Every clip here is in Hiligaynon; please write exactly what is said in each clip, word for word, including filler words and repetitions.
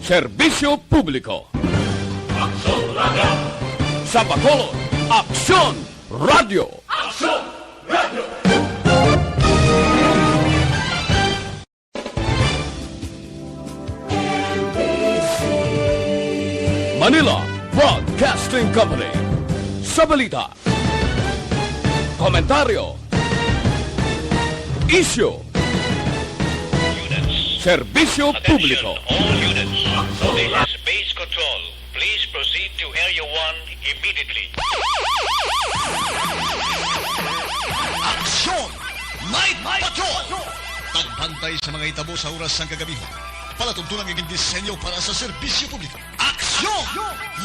Serbisyo publiko. Aksyon Radio. Sa Bacolod, Aksyon Radio. Aksyon Radio. Manila Broadcasting Company. Sa balita, komentaryo, isyu, serbisyo publiko. All units. This is Base Control. Please proceed to Area one immediately. Aksyon Night Patrol! Tagbantay sa mga hitabo sa oras sang kagabihan. Palatuntunan nga gindisenyo para sa serbisyo publiko. Aksyon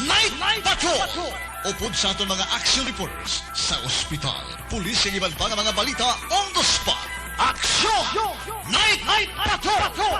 Night Patrol! Upod sa aton mga action reporters sa ospital, pulis, kag iban pa nga mga balita on the spot. Aksyon Night Patrol!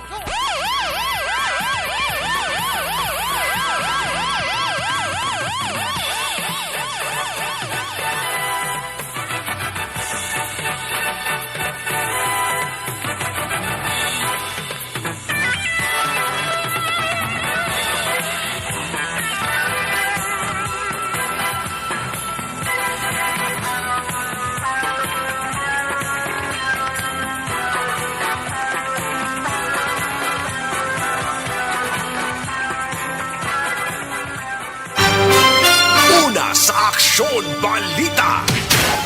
Una sa Aksyon Balita.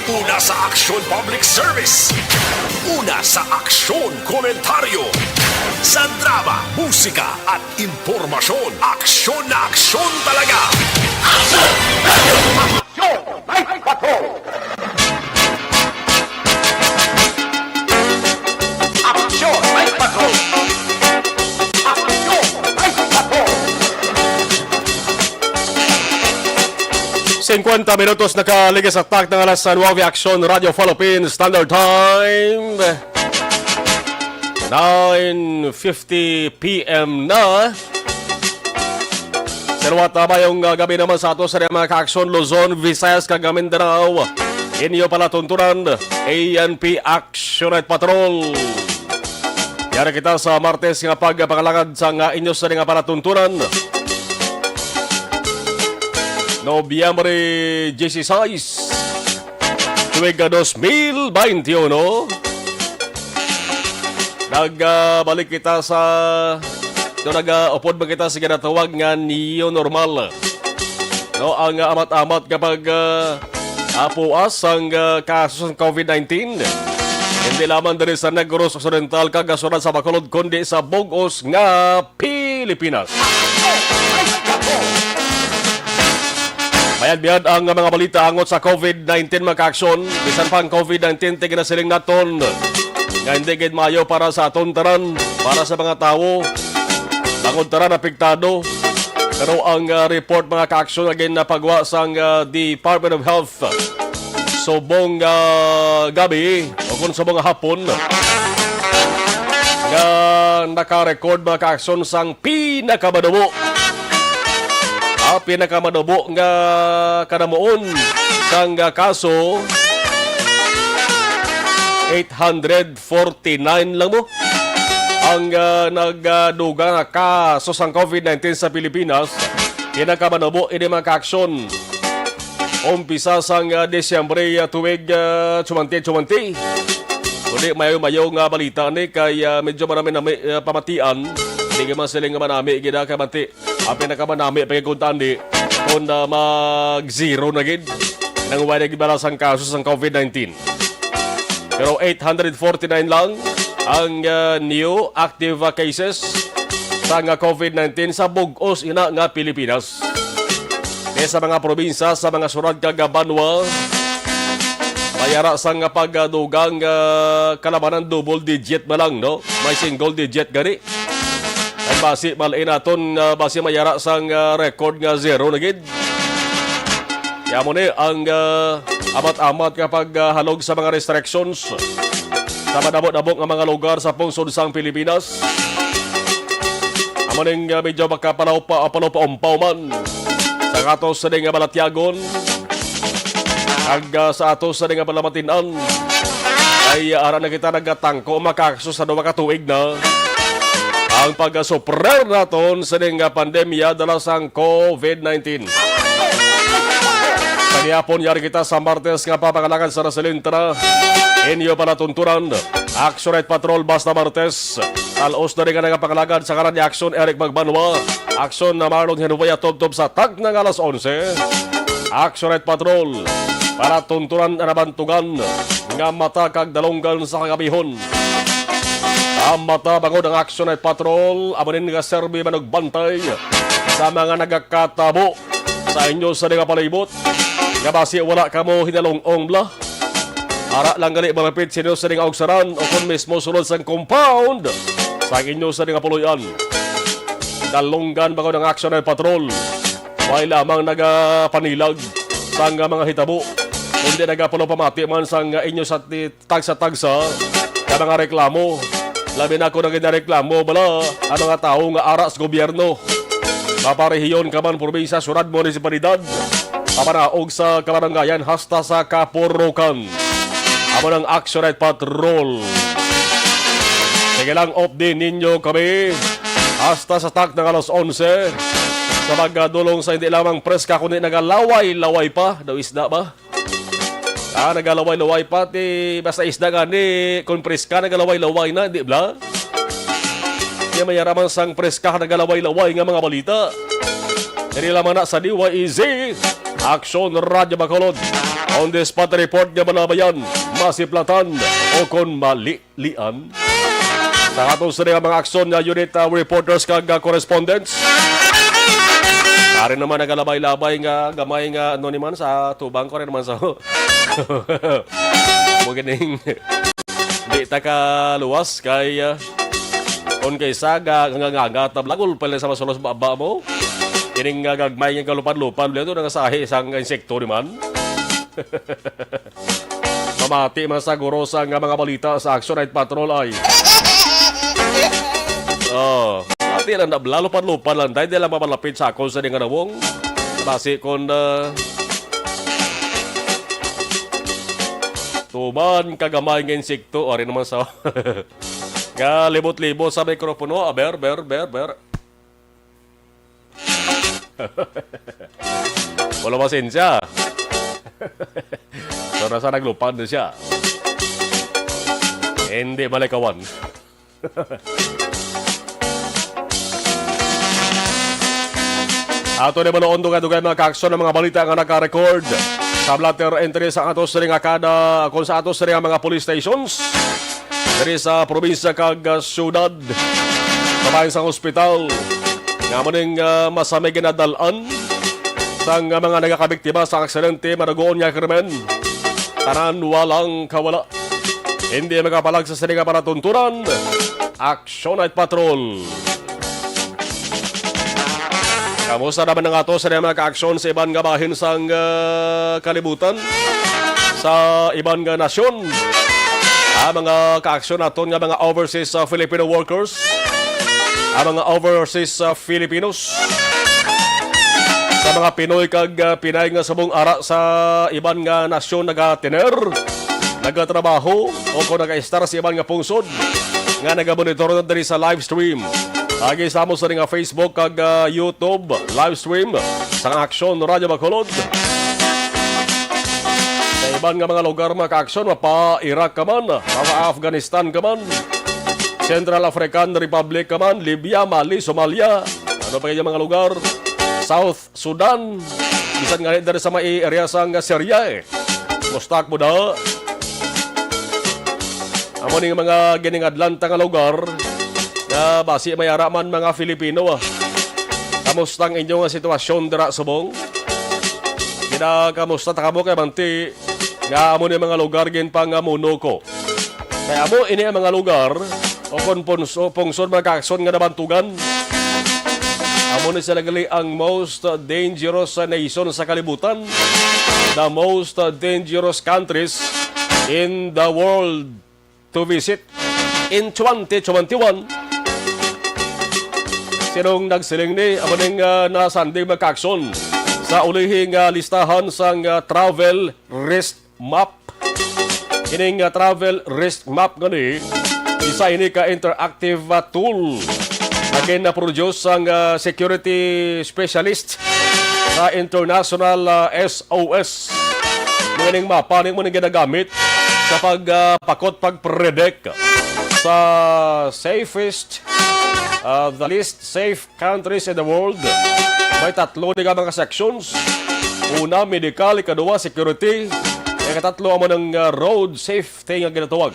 Una sa Aksyon Public Service. Una sa Aksyon Komentaryo. Sa drama, musika, at impormasyon, aksyon na aksyon talaga. Aksyon! May patrol! Aksyon! May patrol! Aksyon! May patrol! Singkwenta minutos nakaligas sa takna nga alas nuwebe, Aksyon Radio Philippines Standard Time. Nine fifty P M na. Sa liwat, ah, mayong, ah, gabi naman sa ato sa mga kaaksyon, Luzon, Visayas, kag Mindanao. Inyo palatuntunan, A N P Action Night Patrol. Yari kita sa Martes nga pagpangalagad sa nga inyo sa nga palatuntunan. Nobyembre dieciséis, tuig ka dos mil veintiuno. Nagbalik kita sa, so, nagaupod ba kita sa ginatawag nga new normal? No, ang, ah, amat-amat kapag, ah, apuas ang, ah, kaso sang covid nineteen. Hindi lamang diri sa Negros Occidental kag sa syudad sa Bacolod, kundi sa bug-os nga Pilipinas. Mayad-mayad ang mga balita angot sa covid nineteen, mga kaaksyon. Bisan pa ang covid nineteen, ti ginasiling naton nga hindi gid maayo para sa aton tanan, para sa mga tawo, bangod tanan apektado. Pero ang, ah, report, mga kaaksyon, nga ginapagwa sang, ah, Department of Health subong, ah, gabi o kung subong hapon, nga naka-record, mga kaaksyon, sang pinakamanubo. Ah, pinakamanubo nga kanamuon sang, ah, kaso, eight hundred forty-nine lang mo ang, ah, nagdugang nga kaso sang covid nineteen sa Pilipinas. Pinakamanubo ini, mga kaaksyon. Umpisa sang, ah, Disyembre, ah, tuig, ah, twenty twenty. Kundi mayo-mayo nga balita ni kay, ah, medyo manami-nami, ah, pamatian. Hindi ka man sila nga manami gid, ah, kay manti. Ang pinakamanami pa gid kundi kung, ah, mag-zero na gid nang wala gid bala sang kaso sang covid nineteen. Pero eight hundred forty-nine lang ang, ah, new active, ah, cases sang, ah, covid nineteen sa bug-os ina nga Pilipinas. Kaya sa mga probinsya, sa mga syudad kag banwa, may ara sang pagdugang, ah, kalabanan double digit na lang, no? May single digit gani. Ang basi, malain naton nga basi may ara sang, ah, record nga zero na gid. Kaya mo ni ang, ah, amat-amat nga paghalog sa mga restrictions sa madamo-damo nga mga lugar sa pungsod sang Pilipinas. Amo ning, ah, medyo makapalaw pa, ah, palaw pa umpaw man sa ato sa nga balatyagon. Kag, ah, sa ato sa nga palamatinan ay, ah, ara na kita nagatangko makakso sa duha ka tuig na. ang pagkasuprer naton sining nga pandemya dala sang COVID nineteen. Sa gihapon, yari kita sa Martes nga papangalagad sa Rosalyn. Tara, inyo palatuntunan, Action Night Patrol basta Martes. Talos na rin nga nagapangalagad sa ngaran ni Action Eric Magbanwa, Action na Marlon Henuya, tubtob sa takna nga alas onse. Action Night Patrol, para tuntunan ang nabantugan nga mata kag dalunggan sa kagabihon. Ang mata bangod ang Action Night Patrol, amo nin nga serbi manugbantay sa mga nagakatabo sa inyo sa nga palibot, nga basi wala kamo hinalong-ong bala. Ara lang gali malapit sa inyo sa nga augsaran o kon mismo sulod sang compound sa inyo sa nga puloy-an. Dalunggan bangod ang Action Night Patrol. May lamang nagapanilag sang mga hitabo, kundi nagapalupamati man sang inyo sa ti-, tagsa-tagsa ka mga reklamo. Labi na kung naging reklamo bala ang mga tawo nga ara sa gobyerno, maparehiyon ka man, probinsya, syudad, munisipalidad, papanaog sa kabarangayan, hasta sa kapurukan. Amo nang Action Night Patrol. Sige lang, update ninyo kami hasta sa takna nga alas onse. Sa pagdulong sa hindi lamang preska, kundi nagalaway-laway pa. Daw isda ba? Ah, nagalaway-laway pa, ti basta isda gani, kung preska, nagalaway-laway na, di bala? Kaya may araman sang preska, nagalaway-laway nga mga balita. Diri lamang na sa D Y E Z, Action Radyo Bacolod. On the spot report nga malabayan, masiplatan, o kon mali lian. Sa aton sa mga aksyon nga unit, uh, reporters kag, uh, correspondents. Ari naman nagalabay-labay nga gamay nga ano ni man sa tubang ko rin naman sa mo ganing di ta ka luwas kay, uh, on kay sa ga nga nga nga tabla gulpel sa masulos baba mo. Kining nga gagmay nga kalupad-lupad, bali ito nga sahi sang insekto ni man. Mamati man sa guro sa nga mga balita sa Action Night Patrol ay. Oh, ati lang na lalo pa lupa lang dahil di lang mamalapit sa akon sa nga nawong. Basi kon, ah, tuman kagamay nga insekto, ari naman sa nga libot-libot sa mikropono, aber, ber, ber, ber. Wala masensya. So, nasa naglupad na siya. Hindi malikawan. Ato ni Manoon, dugay-dugay mga kaaksyon ng mga balita nga naka-record sa blotter entry sa ato sila nga kada, kung sa ato sila nga mga police stations. Diri sa probinsya kag, ah, syudad, sa bahin sang ospital, nga amo ning, ah, masamig ginadal-an sang mga nagakabiktima sa aksidente, madugoon nga krimen. Tanan walang kawala. Hindi makapalag sa sini nga palatuntunan. Action Night Patrol. Kamusta naman ang ato sa mga kaaksyon sa iban nga bahin sang, ah, kalibutan, sa iban nga nasyon? Ang mga kaaksyon naton nga mga overseas, ah, Filipino workers, ang mga overseas, ah, Filipinos, sa mga Pinoy kag, ah, Pinay nga subong ara sa iban nga nasyon nagatiner, nagatrabaho, o kung nagaistar sa iban nga pungsod nga nagamonitor na diri sa live stream. Agi sa amo sa nga Facebook kag, ah, YouTube live stream sa Aksyon Radyo Bacolod. Sa iban nga mga lugar, mga kaaksyon, mapa Iraq ka man, mapa Afghanistan ka man, Central African Republic ka man, Libya, Mali, Somalia, ano pa yung mga lugar? South Sudan, bisan nga diri sa may area sang Syria, eh. Mustak mo da. Amo ning mga giningadlan ta nga lugar nga basi may ara man mga Filipino, ah. Kamusta ang inyong sitwasyon dira subong? Kinakamusta ta kamo kay manti nga amo ni mga lugar ginpangamuno ko. Kay amo ini ang mga lugar o kon punso-, pungsod, mga kaaksyon, nga nabantugan. Amo ni sila gali ang most dangerous nation sa kalibutan, the most dangerous countries in the world to visit in twenty twenty-one. Sinong nagsiling ni? Amo ning, ah, nasanding, mga kaaksyon, sa ulihing, ah, listahan sang, ah, travel risk map. Kining, ah, travel risk map gani, isa ini ka interactive, ah, tool Again, na-produce sang, ah, security specialist sa international, ah, S O S. Mga ning mapa ni mo ning ginagamit sa pag, ah, pakot, pag-predict sa safest, ah, the least safe countries in the world. May tatlo ni nga mga sections. Una, medical, ikaduha, security, ikatatlo, amo nang, ah, road safety nga ginatawag.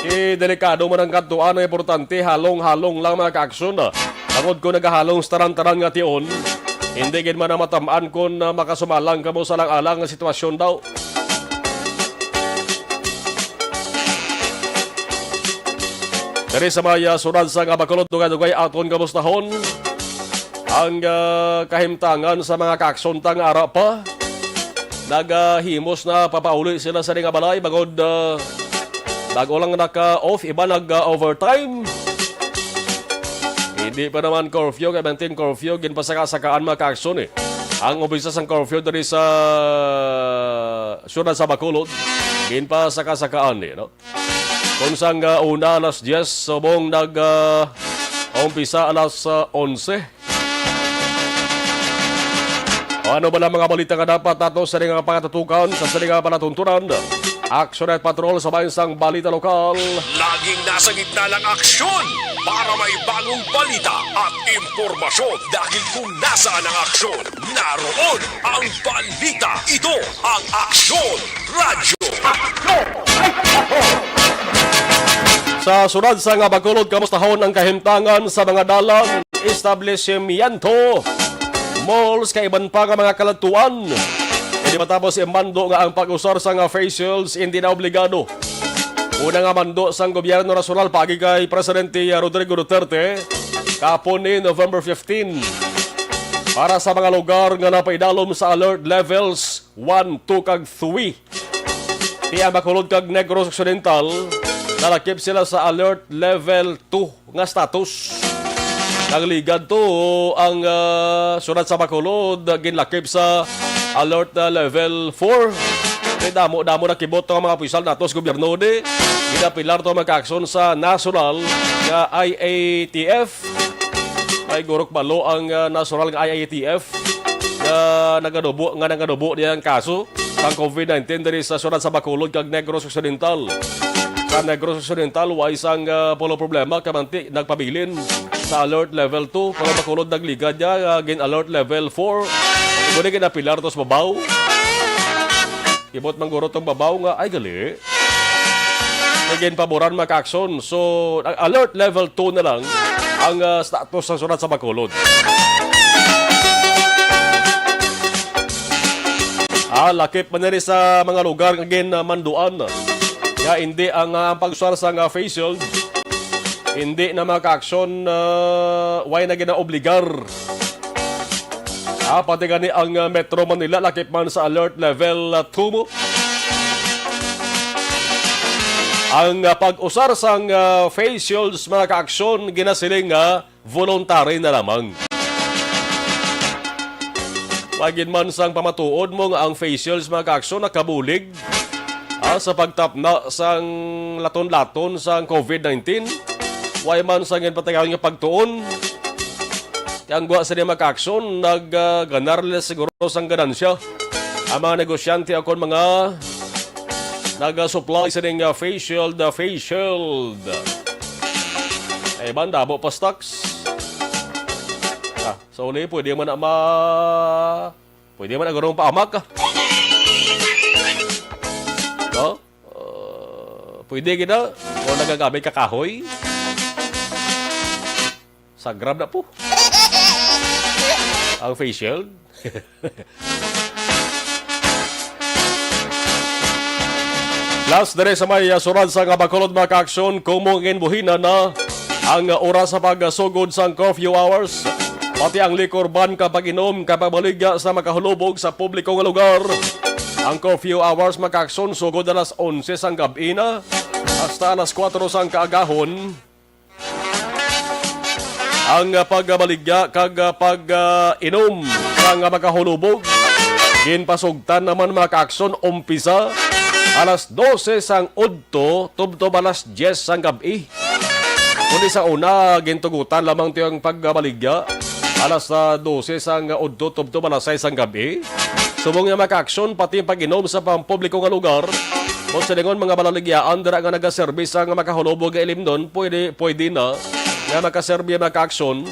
Kay delikado man ang kadtuan, ang importante, halong-halong lang, mga kaaksyon, ah. Tungod kung nagahalong sa tanan-tanan nga tion, hindi gid man na matam-an kung, ah, makasumalang kamo sa alang-alang nga sitwasyon daw. Diri sa may, ah, sunod sa nga Bacolod, dugay-dugay aton kamustahon ang, ah, kahimtangan sa mga kaaksyon ta nga ara pa. Nagahimos na papauli sila sa nga balay, bangod, ah, bago lang naka-off, iba nag-overtime. Hindi pa naman curfew, kay maintain curfew, ginpasaka-sakaan, mga kaaksyon, eh. Ang opisya sang curfew diri sa siyudad sa Bacolod, ginpasaka-sakaan, eh, no? Kung sang, ah, una alas diyes, subong nag, ah, umpisa alas, ah, onse. O ano ba lang mga balita nga dapat nato sa nga pangatutukan sa sini nga palatuntunan? Action at Patrol sa bayan sang balita lokal. Laging nasa gitna ng aksyon para may bagong balita at impormasyon. Dahil kung nasaan ang aksyon, naroon ang balita. Ito ang Aksyon Radyo. Sa sunod sa nga Bacolod, kamustahon ang kahimtangan sa mga dalan, establishmento, malls, kay iban pa nga mga kaladtuan. Hindi matapos imando nga ang pag-usar sa nga face shields hindi na obligado. Una nga mando sang gobyerno nasyonal paagi kay Presidente Rodrigo Duterte kahapon ni November fifteen para sa mga lugar nga napaidalom sa alert levels one, two, kag three. Ti ang Bacolod kag Negros Occidental, nalakip sila sa alert level two nga status. Nagligad to ang, ah, siyudad sa Bacolod, ginlakip sa alert, ah, level four. Kay damo-damo na kibot ang mga opisyal nato sa gobyerno di. Ginapilar to, mga kaaksyon, sa nasyonal nga I A T F. May gurok balo ang, ah, nasyonal nga I A T F nga nagadubo, nga nagadubo niya ang kaso sang COVID nineteen diri sa siyudad sa Bacolod kag Negros Occidental. Sa Negros Occidental, wa isang, ah, pulo problema, kamanti nagpabilin sa alert level two, pero Bacolod nagligad niya, ah, gin-alert level four. Kung di ginapilar to sa babaw, kibot man guro tong babaw nga, ay, gali. Nga ginpaboran, mga kaaksyon. So, ang alert level two na lang ang, ah, status sa siyudad sa Bacolod. Ah, lakip man diri sa mga lugar nga ginmanduan. Nga hindi ang, ah, ang pag-usar sa nga face shield, hindi na, mga kaaksyon, ah, way na ginaobligar. Ah, pati gani ang, ah, Metro Manila lakip man sa alert level, ah, two mo. Ang, ah, pag-usar sang, ah, face shields, mga kaaksyon, ginasiling nga voluntary na lamang. Wa gid man sang pamatuod mo nga ang face shields, mga kaaksyon, nakabulig, ah, sa pagtapna sang laton-laton sang COVID nineteen. Wa man sang ginpatigayon nga pagtuon. Kay ang gwa sini, mga kaaksyon, nag, ah, ganar nila siguro sang ganansya ang mga negosyante o kon mga nagasupply sining, ah, face shield, ah, face shield. Ay, iban, damo pa stocks. Ah, so, uli, pwede man na ma-, pwede man na gano'ng paamak, ah. No? Uh, pwede gina. O nagagamit ka kahoy. Sa Grab na po. Ang face shield. Last dere sa may, ah, surad sa nga Bacolod, mga kaaksyon, kumong inbuhina na ang oras sa pagsugod sang curfew hours. Pati ang liquor ban kag pag-inom kag pagbaligya sa makahulubog sa publiko nga lugar. Ang curfew hours, mga kaaksyon, sugod alas onse sang gab-i na hasta alas kuwatro sang kaagahon. Ang, ah, pagbaligya kag, ah, pag, ah, inom sang, ah, makahulubog, ginpasugtan naman, mga kaaksyon, umpisa alas dose sang udto tubtob alas diyes sang gab-i. Kundi sa una, gintugutan lamang tiyo ang pagbaligya alas, ah, dose sang udto tubtob alas sais sang gab-i. Subong niya makaaksyon pati ang pag-inom sa pampubliko nga lugar. Buot silingon, mga balaligyaan dira nga nagaserbi sang makahulobog nga ilimnon, pwede, pwede na nga makaserbi ang makaaksyon.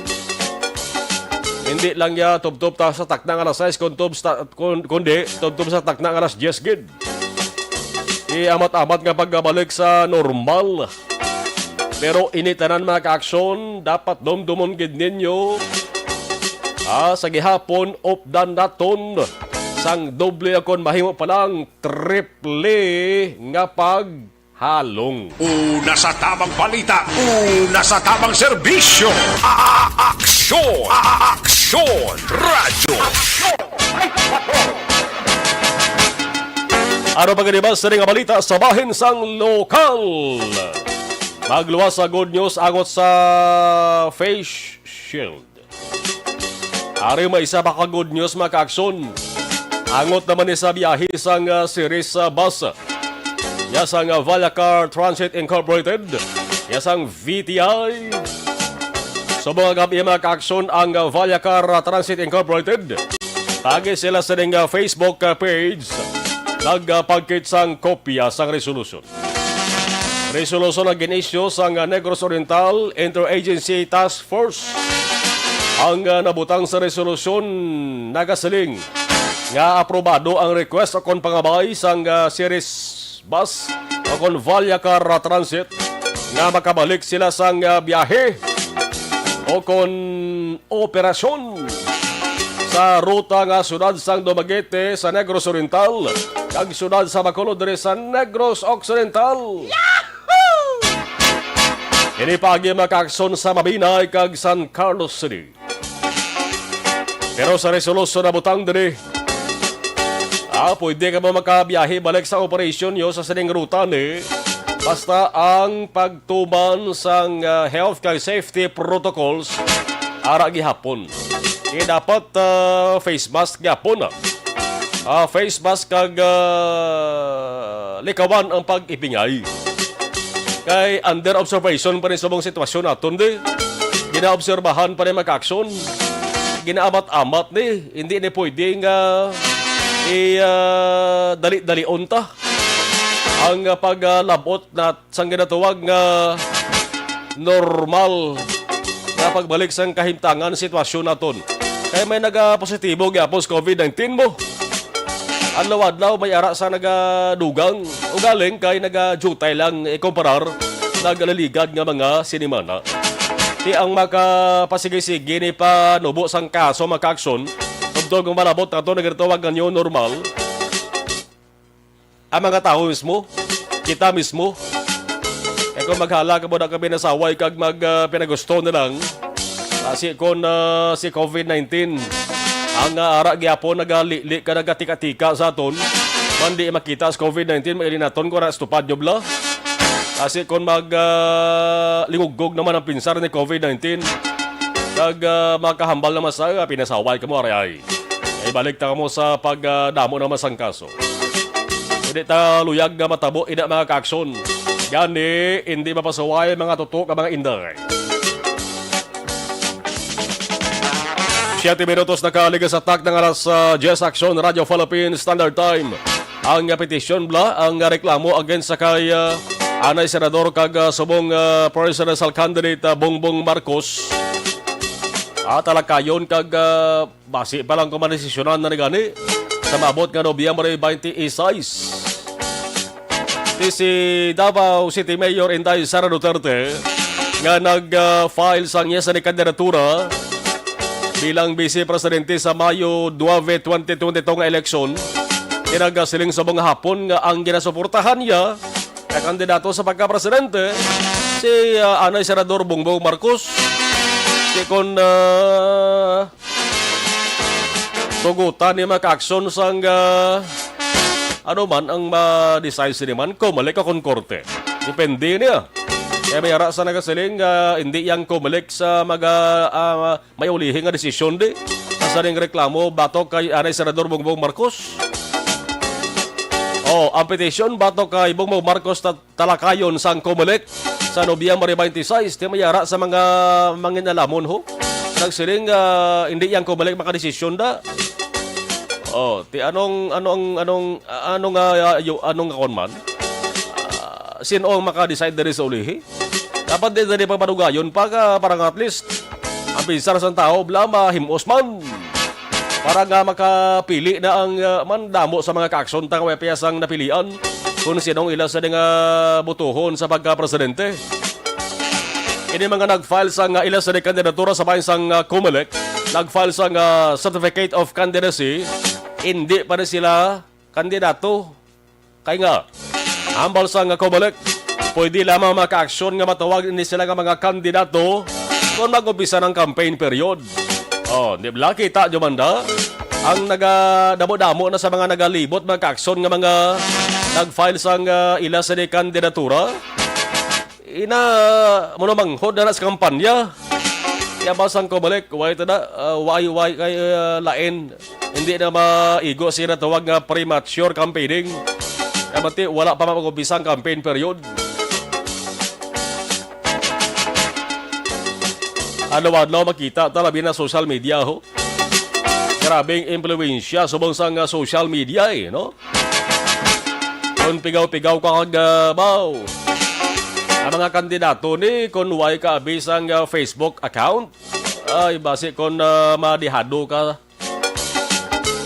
Hindi lang ya tubtob ta sa takna nga alas sais, kun tub-, sta-, kun-, kundi tubtob sa takna nga alas diyes gid. Iamat-amat nga pagbalik sa normal. Pero ini tanan, mga kaaksyon, dapat dumdumon gid ninyo. Ah, sa gihapon, updan naton sang doble, akon mahimo pa lang triple nga paghalong. Una sa tamang balita, una sa tamang serbisyo. A-, aksyon, a-, aksyon, radyo. Ano pa gani ba sa nga balita sa bahin sang lokal? Magluwas sa good news angot sa face shield. Ari may isa pa ka good news, mga kaaksyon. Angot naman ni sa biyahe sang, ah, Ceres, ah, bus. Ya sang, ah, Vallacar Transit Incorporated. Ya sang V T I. Sa mga gabi, mga kaaksyon, ang, ah, Vallacar, ah, Transit Incorporated. Tagi sila sa ning, ah, Facebook, ah, page. Nagpagkit sang kopya sang resolusyon. Resolusyon nga gin-issue sang, ah, Negros Oriental Interagency Task Force. Ang, ah, nabutang sa resolusyon nagasiling nga aprobado ang request o kon pangabay sang, ah, Ceres Bus o kon Vallacar Transit nga makabalik sila sang, ah, biyahe o kon operasyon sa ruta nga siyudad sang Dumaguete sa Negros Oriental kag siyudad sa Bacolod diri sa Negros Occidental. Ini paagi makaaksyon sa Mabinay kag San Carlos City. Pero sa resolusyon na butang diri, ah, pwede ka mo makabiyahe balik sa operasyon nyo sa sining ruta ni basta ang pagtuman sang, ah, health kag safety protocols ara gihapon. Kaya dapat, ah, face mask gihapon, ah. Ah, face mask kag, ah, likawan ang pag-ipingay. Kay under observation pa rin sa mong sitwasyon naton, di. Ginaobserbahan pa rin magka-aksyon. Ginaamat-amat ni. Hindi ni pwede nga i, ah, dali-dalion ta ang, ah, paglabot na sang ginatawag nga normal nga pagbalik sang kahimtangan sitwasyon naton. Kay may nagapositibo gyapon sa covid nineteen mo. Adlaw-adlaw may ara sa nagadugang. Ugaling kay nagadutay lang ikumparar nagaliligad nga mga sinimana. Ti ang makapasigisigi ni panubo sang kaso makaaksyon, tubtog ang malabot nato nagretawag nga new normal. Ang mga tawo mismo, kita mismo. Kay kung maghala ka mo na kami nasaway kag mag, ah, pinagusto na lang, ah, si, kung, ah, si covid nineteen, ang, ah, ara gyapon nagalili ka nagatika-tika sa aton, man di makita sa covid nineteen, maili naton kung ara estupad nyo bla. Kasi kung mag, ah, lingugog naman ang pinsar ni covid nineteen, kag, ah, makahambal naman sa, ah, pinasaway ka mo, aray ay. Ay balik ta mo sa pag, ah, damo naman sang kaso. Hindi ta luyag nga matabo ina mga kaaksyon. Gani, hindi mapasaway mga tuto ka mga inday. Siyete minutos nakaligas sa tak ng alas, ah, diyes, Aksyon Radio Philippines Standard Time. Ang, ah, petisyon bla, ang, ah, reklamo against sa kay, ah, anay senador kag, ah, subong, ah, presidential candidate, ah, Bongbong Marcos. Ah, talakayon kag, ah, basi pa lang kung madesisyonan na ni gani sa maabot nga Nobyembre twenty-six. Ti si Davao City Mayor Inday Sara Duterte nga nag, ah, file sang iya sa ni kandidatura bilang Vice Presidente sa Mayo nuebe, twenty twenty-two nga eleksyon, kinagasiling sa mga hapon nga ang ginasuportahan niya nga kandidato sa pagkapresidente si, ah, anay Senador Bongbong Marcos. Di kon, ah, tugutan ni mga kaaksyon sang, ah, ano man ang ma-decide sini man, Comelec o kon korte. Depende niya. Kaya may ara sa nagasiling nga hindi yang Comelec sa mga, ah, may ulihi nga desisyon di. Sa ning reklamo batok kay anay Senador Bongbong Marcos. Oh, ang petisyon batok kay Bongbong Marcos ta-, talakayon sang Comelec. sa Nobyembre twenty-six, ti may ara sa mga manginalaman, ho. Nagsiling, ah, hindi yang Comelec makadesisyon da. Oh, ti anong, anong, anong, ah, anong, ah, yo-, anong akon man? Ah, sino ang maka-decide diri sa ulihi? Dapat di, di pa padugayon pa ka, para nga at least ang binsar sang tao, bla, mahimos man. Para nga makapili na ang, ah, man damo sa mga kaaksyon ta nga may piyasang napilian kung sinong ila sa nga botohon sa pagka-presidente. Ini mga nag-file sa nga ila sa kandidatura sa bahin sang, ah, Comelec, nag-file sa nga certificate of candidacy, hindi pa rin sila kandidato. Kay nga, hambal sa nga Comelec, pwede lamang makaaksyon nga matawag ni sila nga mga kandidato kung mag-umpisa ng campaign period. Oh, di ba kita, Jomanda? Ang nagadamo-damo na sa mga nagalibot, mga kaaksyon nga mga nag-file sa nga ila sa di kandidatura. Ina, mo na manghod na, na sa kampanya. Kaya ba sang Comelec, why ito na, ah, why, why kay, ah, lain? Hindi na maigo siya natawag nga premature campaigning. Kaya mati, wala pa mag-umpisa ang campaign period. Ano, ano, makita talabi na social media, ho. Grabing impluwensya subong sang, ah, social media, eh, no? Kung pigaw-pigaw ka kag, ah, baw, ang mga kandidato ni, kung way ka abi sang, ah, Facebook account, ay, basi kung, ah, madihado ka,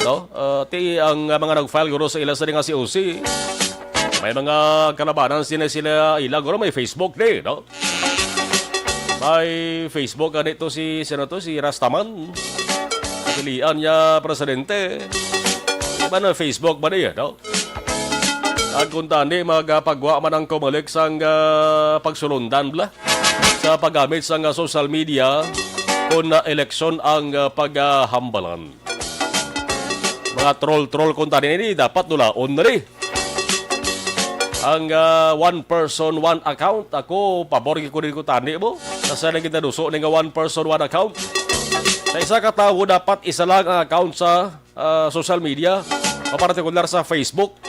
no? Ah, ti ang, ah, mga nag-file guro sa ila sa nga C O C, may mga kalabanan sila, sila ila guro may Facebook ni, no? May Facebook gani to si, sino to? Si Rastaman. Pilian niya presidente. Di ba na Facebook ba niya, no? Ang kuntani, magpagwa man ang Comelec sang, ah, pagsulundan, bla, sa paggamit sang, ah, social media kung, ah, eleksyon ang, ah, paghambalan. Mga troll-troll kuntani ini, dapat nulaon na ni. Ang, ah, one person, one account, ako, pabor gyud ko din ko tani mo. Nasa na kita duso ni nga one person, one account. Sa isa ka tawo, dapat isa lang ang account sa, ah, social media. O partikular sa Facebook.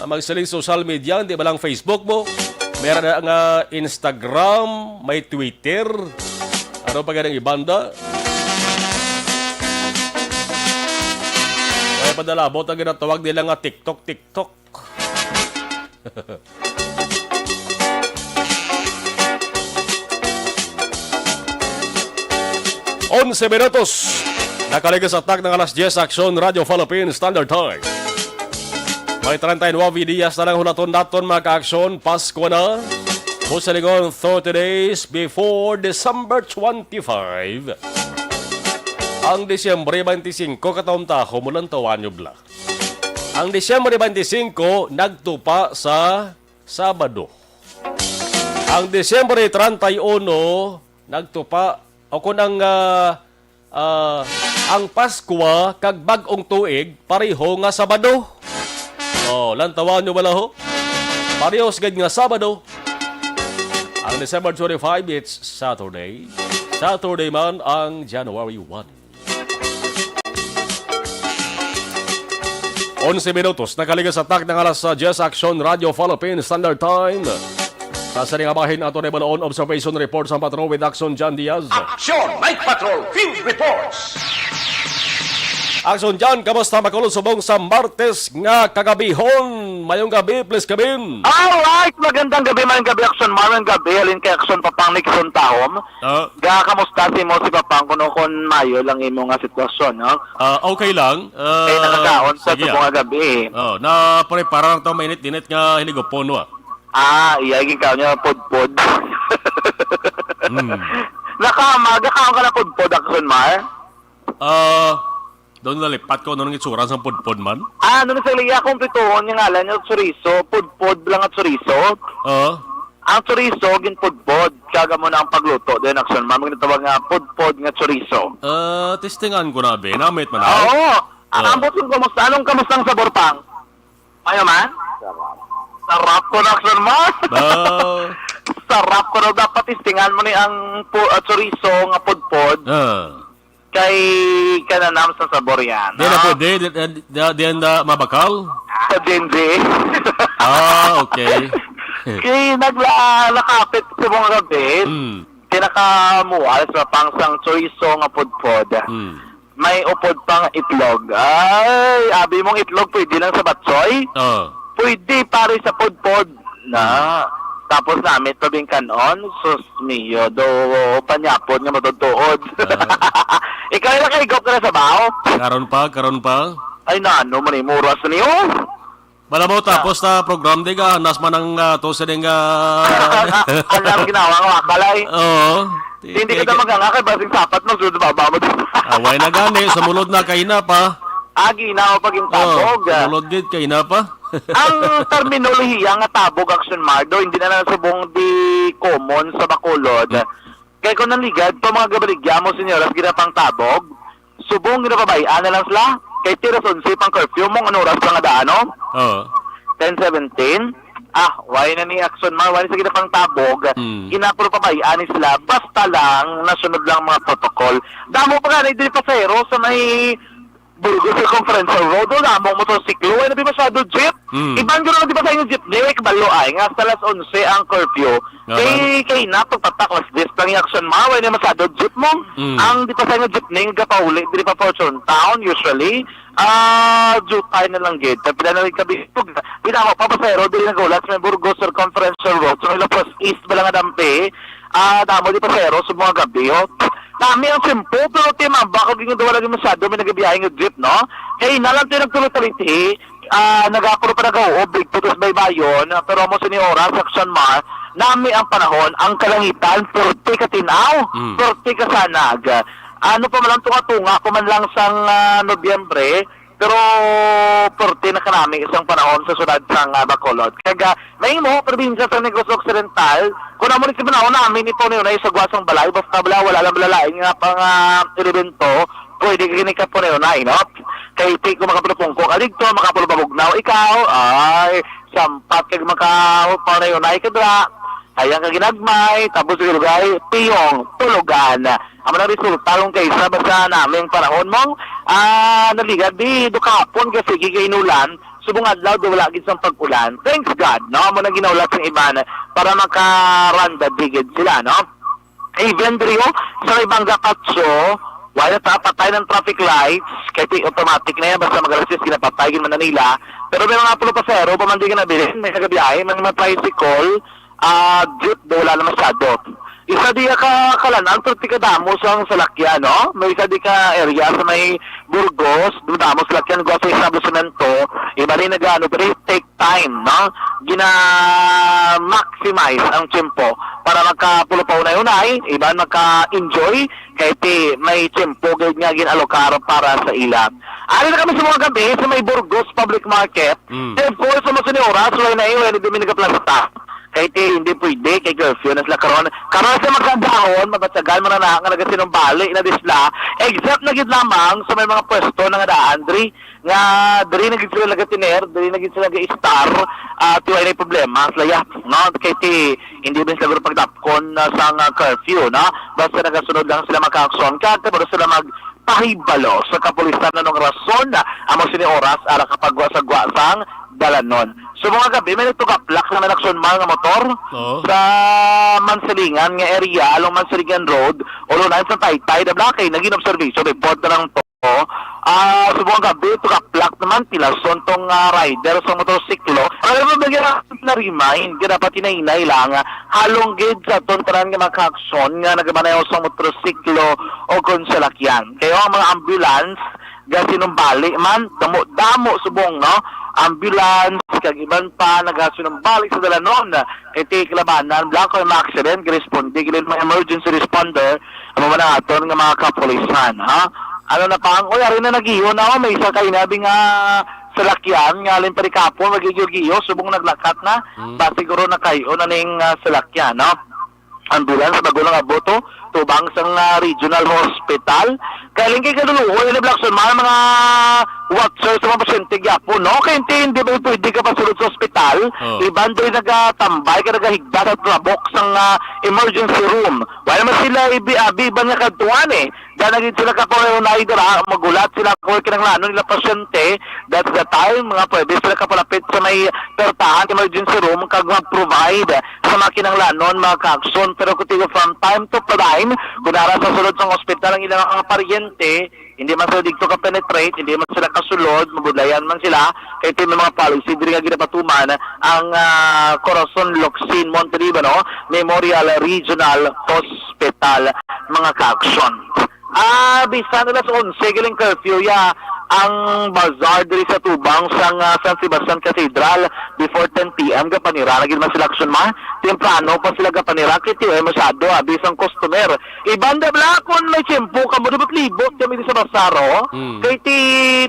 Ang magsiling social media, hindi ba lang Facebook mo? Meron na nga Instagram, may Twitter. Ano pa ganang ibanda? May padalabot ang ginatawag nila nga TikTok, TikTok. Onse minutos. Nakaligas sa takna nga alas diyes, Aksyon Radio Philippines Standard Time. May treinta y nueve días na lang hulaton naton, mga ka-aksyon. Pasko na. Mo sa lingon, thirty days before December twenty-five. Ang Disyembre twenty-five, katawntahon mo lang tawanyo, bla. Ang Disyembre twenty-five nagtupa sa Sabado. Ang Disyembre treinta y uno nagtupa, o kung ang, ah, ah, ang Paskwa kag Bag-ong Tuig pareho nga Sabado. Oh, lantawan nyo bala ho? Parehos gid nga Sabado. Ang December twenty-five, it's Saturday. Saturday man ang January one. Onse minutos, nakaligas sa takna nga alas diyes, Aksyon Radio Philippine Standard Time. Sa sini nga bahin, ato na ibaloon observation report sa patrol with Action John Diaz. Action Night Patrol Field Reports. Action John, kamusta, makulog subong sa Martes nga kagabihon? Mayong gabi, please, Kabin. Alright, magandang gabi, mayong gabi, Action Mar, mayong gabi, halin kay Action Papang Nixon Tahom. Ah. Ga, kamusta si mo, si Papang, kuno kon mayo lang imo nga sitwasyon, no? Ah, okay lang. Ah, Eh, nakakaon sa sige, subong ah. nga gabi, eh. Oh, na prepara lang to mainit-init nga hinigupon, wa? Ah, iya, ikaw niya, pudpod. Hmm. Nakama, gakaon ka na pudpod, Action Mar? Ah, doon nalipat ko, ano nang itsura sa pudpod man? Ah, ano na sa liya kung pituon yung ngalan niya, chorizo, pudpod lang at chorizo. Oo. Ang chorizo, ginpudpod. Kaga mo na ang pagluto. Then, Action Mar, ang ginatawag nga pudpod nga chorizo. Ah, testingan ko na, be. Namit man, ah. Oo. Ah. Ang buto, kumusta? Anong, kamusta ang sabor, Pang? Mayo man? Sarap ko na, Action Mar. Ba? Sarap ko na. Dapat testingan mo ni ang pu-, ah, chorizo nga pudpod. Ah. Kay kananam sa sabor yan, Di na no? pwede, di, di, di, di na mabakal? Sa Gen Z. Ah, okay. Kay nagla-, nakapit sa mga gabi, Mm. pinakamual sa pang sang choiso nga pudpod. Mm. May upod pang itlog. Ay, abi mong itlog, pwede lang sa batsoy? Oh. Pwede, pare, sa pudpod. Na. Mm. Tapos namit pa bingkanon. Sus, mio, do, panyapon nga matutuod. Ah. Ikaw, ila kay gop ka na sa bao? Karon pa, karon pa. Ay, na, ano man, eh, muras niyo? Bala mo, tapos na program, di ka, nas man ang, ah, to sa ding, ah, Ang, ang ginawa nga, wakalay. Oo. Hindi ka Kaya- daw maganga kay basing sapat mo, sunod baba mo. Away na gani, sumulod na, kaina pa. Agi na ako pag yung Oh, tabog, ah. Sumulod gid, kaina pa. Ang terminolohiya nga tabog, Action Mardo, hindi na lang subong di common sa Bacolod. Hmm. Kay kung nanligad pa mga gabaligya mo, senyoras, ginapang tabog, subong ginapabay-an na lang sila. Kay tiras onse pang curfew mo, ang oras pa nga daan, no? Oo. Ten seventeen. Ah, why na ni Action Mar, why na sa ginapang tabog? Mm. Ginapuro pabay-an ni sila, basta lang, nasunod lang mga protocol. Damo pa nga, na diri pasahero sa may Burgos Circumferential Road, wala mo motorsiklo, wala na masyado jeep. Mm. Iban guro di ba sa inyo jeepney, wala kabalo ay, nga hasta alas onse ang curfew. Nga Kay, ba? Kay na, pagpatak, alas diyes lang yung Action Mar, wala na masyado jeep mo. Mm. Ang di pa sa inyo jeepney, nga gapauli, di pa Fortune Town, usually, ah, jutay na lang gid. Tapila na rin kabisog. Pinama pa pasero, di rin nagulat sa may Burgos Circumferential Road, sa may Lapos East, Balanga Dampi, ah, damo di pasero sa mga gabi, oh. Nami ang simple, pero timamba, kag yung wala gyud masyado, may nagabiyahe nga jeep, no? Kay na lang tayo nagtuloy-taliti, ah, nagapuro pa nag-uob, bigto tas baybayon, pero mo sini oras, Action Mar, nami ang panahon, ang kalangitan, purti ka tinaw, Mm. purti ka sanag. Ano pa man lang, tunga-tunga pa man lang sang, ah, Nobyembre, pero purti na kanami isang panahon sa syudad sang, ah, Bacolod. Kag, ah, mahimo, probinsya sa Negros Occidental, kung amo ni si panahon namin, ipaunay-unay sa guwa sang balay, basta bala, wala lang balalain nga pang, ah, elemento, pwede kini ka punay-unay, no? Kay ti, kung makapulupungko ka dito, makapulupabugnaw ikaw, ay, sampat kag makapunay-unay ka dira, hayang ka ginagmay, tapos ilugay, piyong, tulugan. Amo na resulta kung kaysa basta naming panahon mong, ah, naligad, di, do kahapon, kasi giga inulan, subong adlaw, do wala gid sang pag-ulan. Thanks God, no? Amo na ginaulat sang iban para makaranda di gid sila, no? Even diri, oh, sa may Bangga Patso, wala ta patay ng traffic lights, kay ti automatic na yan, basta mag-alas diyes, ginapatay, gid man na nila. Pero may mga pulo pasero, pa man di ka nabilin, may nagabiyahe, may mga tricycle, ah, jeep, do wala na masyado. Isa di ka kalan-an, pero ti kadamo sang salakyan, no? May isa di ka area sa may Burgos, do damo salakyan, gawa sa establishmento, iba rin nag-ano, pero take time, no? Gina-maximize ang tiyempo para makapulo pa unay-unay, iban maka-enjoy, kay ti may tiyempo gid nga gin-alokar para sa ila. Ari na kami sa mga gabi sa may Burgos Public Market. Mm. Of course, sa mga oras, wala na, wala na din nagaplasta. Kay ti hindi pwede, kay curfew na sila karon. Karon sa magkandahon, mabatyagan mo na na nga nagasinumbali na di sila. Except na gid lamang sa may mga pwesto na nga daan, diri nga diri na gid sila nagatiner, diri na gid sila ga-estar, ah, ti wala na problema sila, ya, no? Kay ti, hindi man sila guro pagdapkon na sa nga curfew, no? Basta nagasunod lang sila makaaksyon, kag kabalo sila magpahibalo sa kapulisan anong rason amo sini oras ara kapagwa sa gwa sang dalanon. So, mga gabi, may nagtugaplak na may Action Mar nga motor Oo. sa Mansilingan nga area, along Mansilingan Road, ulo na sa Taytay, the Black, ay naging observation, may pod na lang to. Ah, subong gabi, tugaplak naman, pila son tong, ah, rider sa motorsiklo. Alam mo, bigyan na remind, kaya dapat hinay-hinay lang, ah, halong gid sa aton tanan nga mga kaaksyon nga nagamaneho sa motorsiklo o kung salakyan. Kaya ang mga ambulance, gasinumbali man, damo-damo subong, no? Ambulance, kag iban pa, nagasinumbali sa dalanon. Iti kalabanan, blanco yung mga accident, responde, gilid mga emergency responder, amo man ang aton nga mga kapulisan, ha? Ano na pa ang, oy, ari na nagiyo na, oh, may isa kay nabi nga salakyan, nga alin pa rin kapon, magigiyo-giyo, subong naglakat na, Hmm. ba siguro nakayo na ning, ah, salakyan, no? Ambulance, bago lang aboto, tubang sang, ah, regional hospital. Kay lingkod kay kaluluoy ni Blackson, mga, mga watcher sa mga pasyente gyapon, no? Kay hindi, hindi ba pwede ka pasulod sa ospital? Oh. Iban do'y nagatambay ka nagahigda sa trabok sang, ah, emergency room. Wala man sila ibi-, abi iban nga kadtuan, eh. Diyan na gid sila kapangayunay dira, magulat sila kung kinahanglanon nila pasyente. That's the time, mga pwede sila kapalapit sa may pertahan emergency room kag mag-provide sa mga kinahanglanon, mga kaagson. Pero kung tigo from time to time, kung nara sa sulod sang ospital ang ilang mga paryente, hindi man sila dito ka-penetrate, hindi man sila kasulod, mabudlayan man sila, kay may mga policy diri nga ginapatuman ang, ah, Corazon Locsin Montelibano Memorial Regional Hospital, mga kaagson. Ah, bisan alas onse galing curfew ya ang bazaar diri sa tubang sang, ah, San Sebastian Cathedral before ten p m gapanira na gid man sila, action ma. Temprano pa sila gapanira kay T M masyado, ah, bisan customer. Iban da bala kon may tiyempo kamo, libot-libot kami di sa bazaar, oh. Mm. Kay ti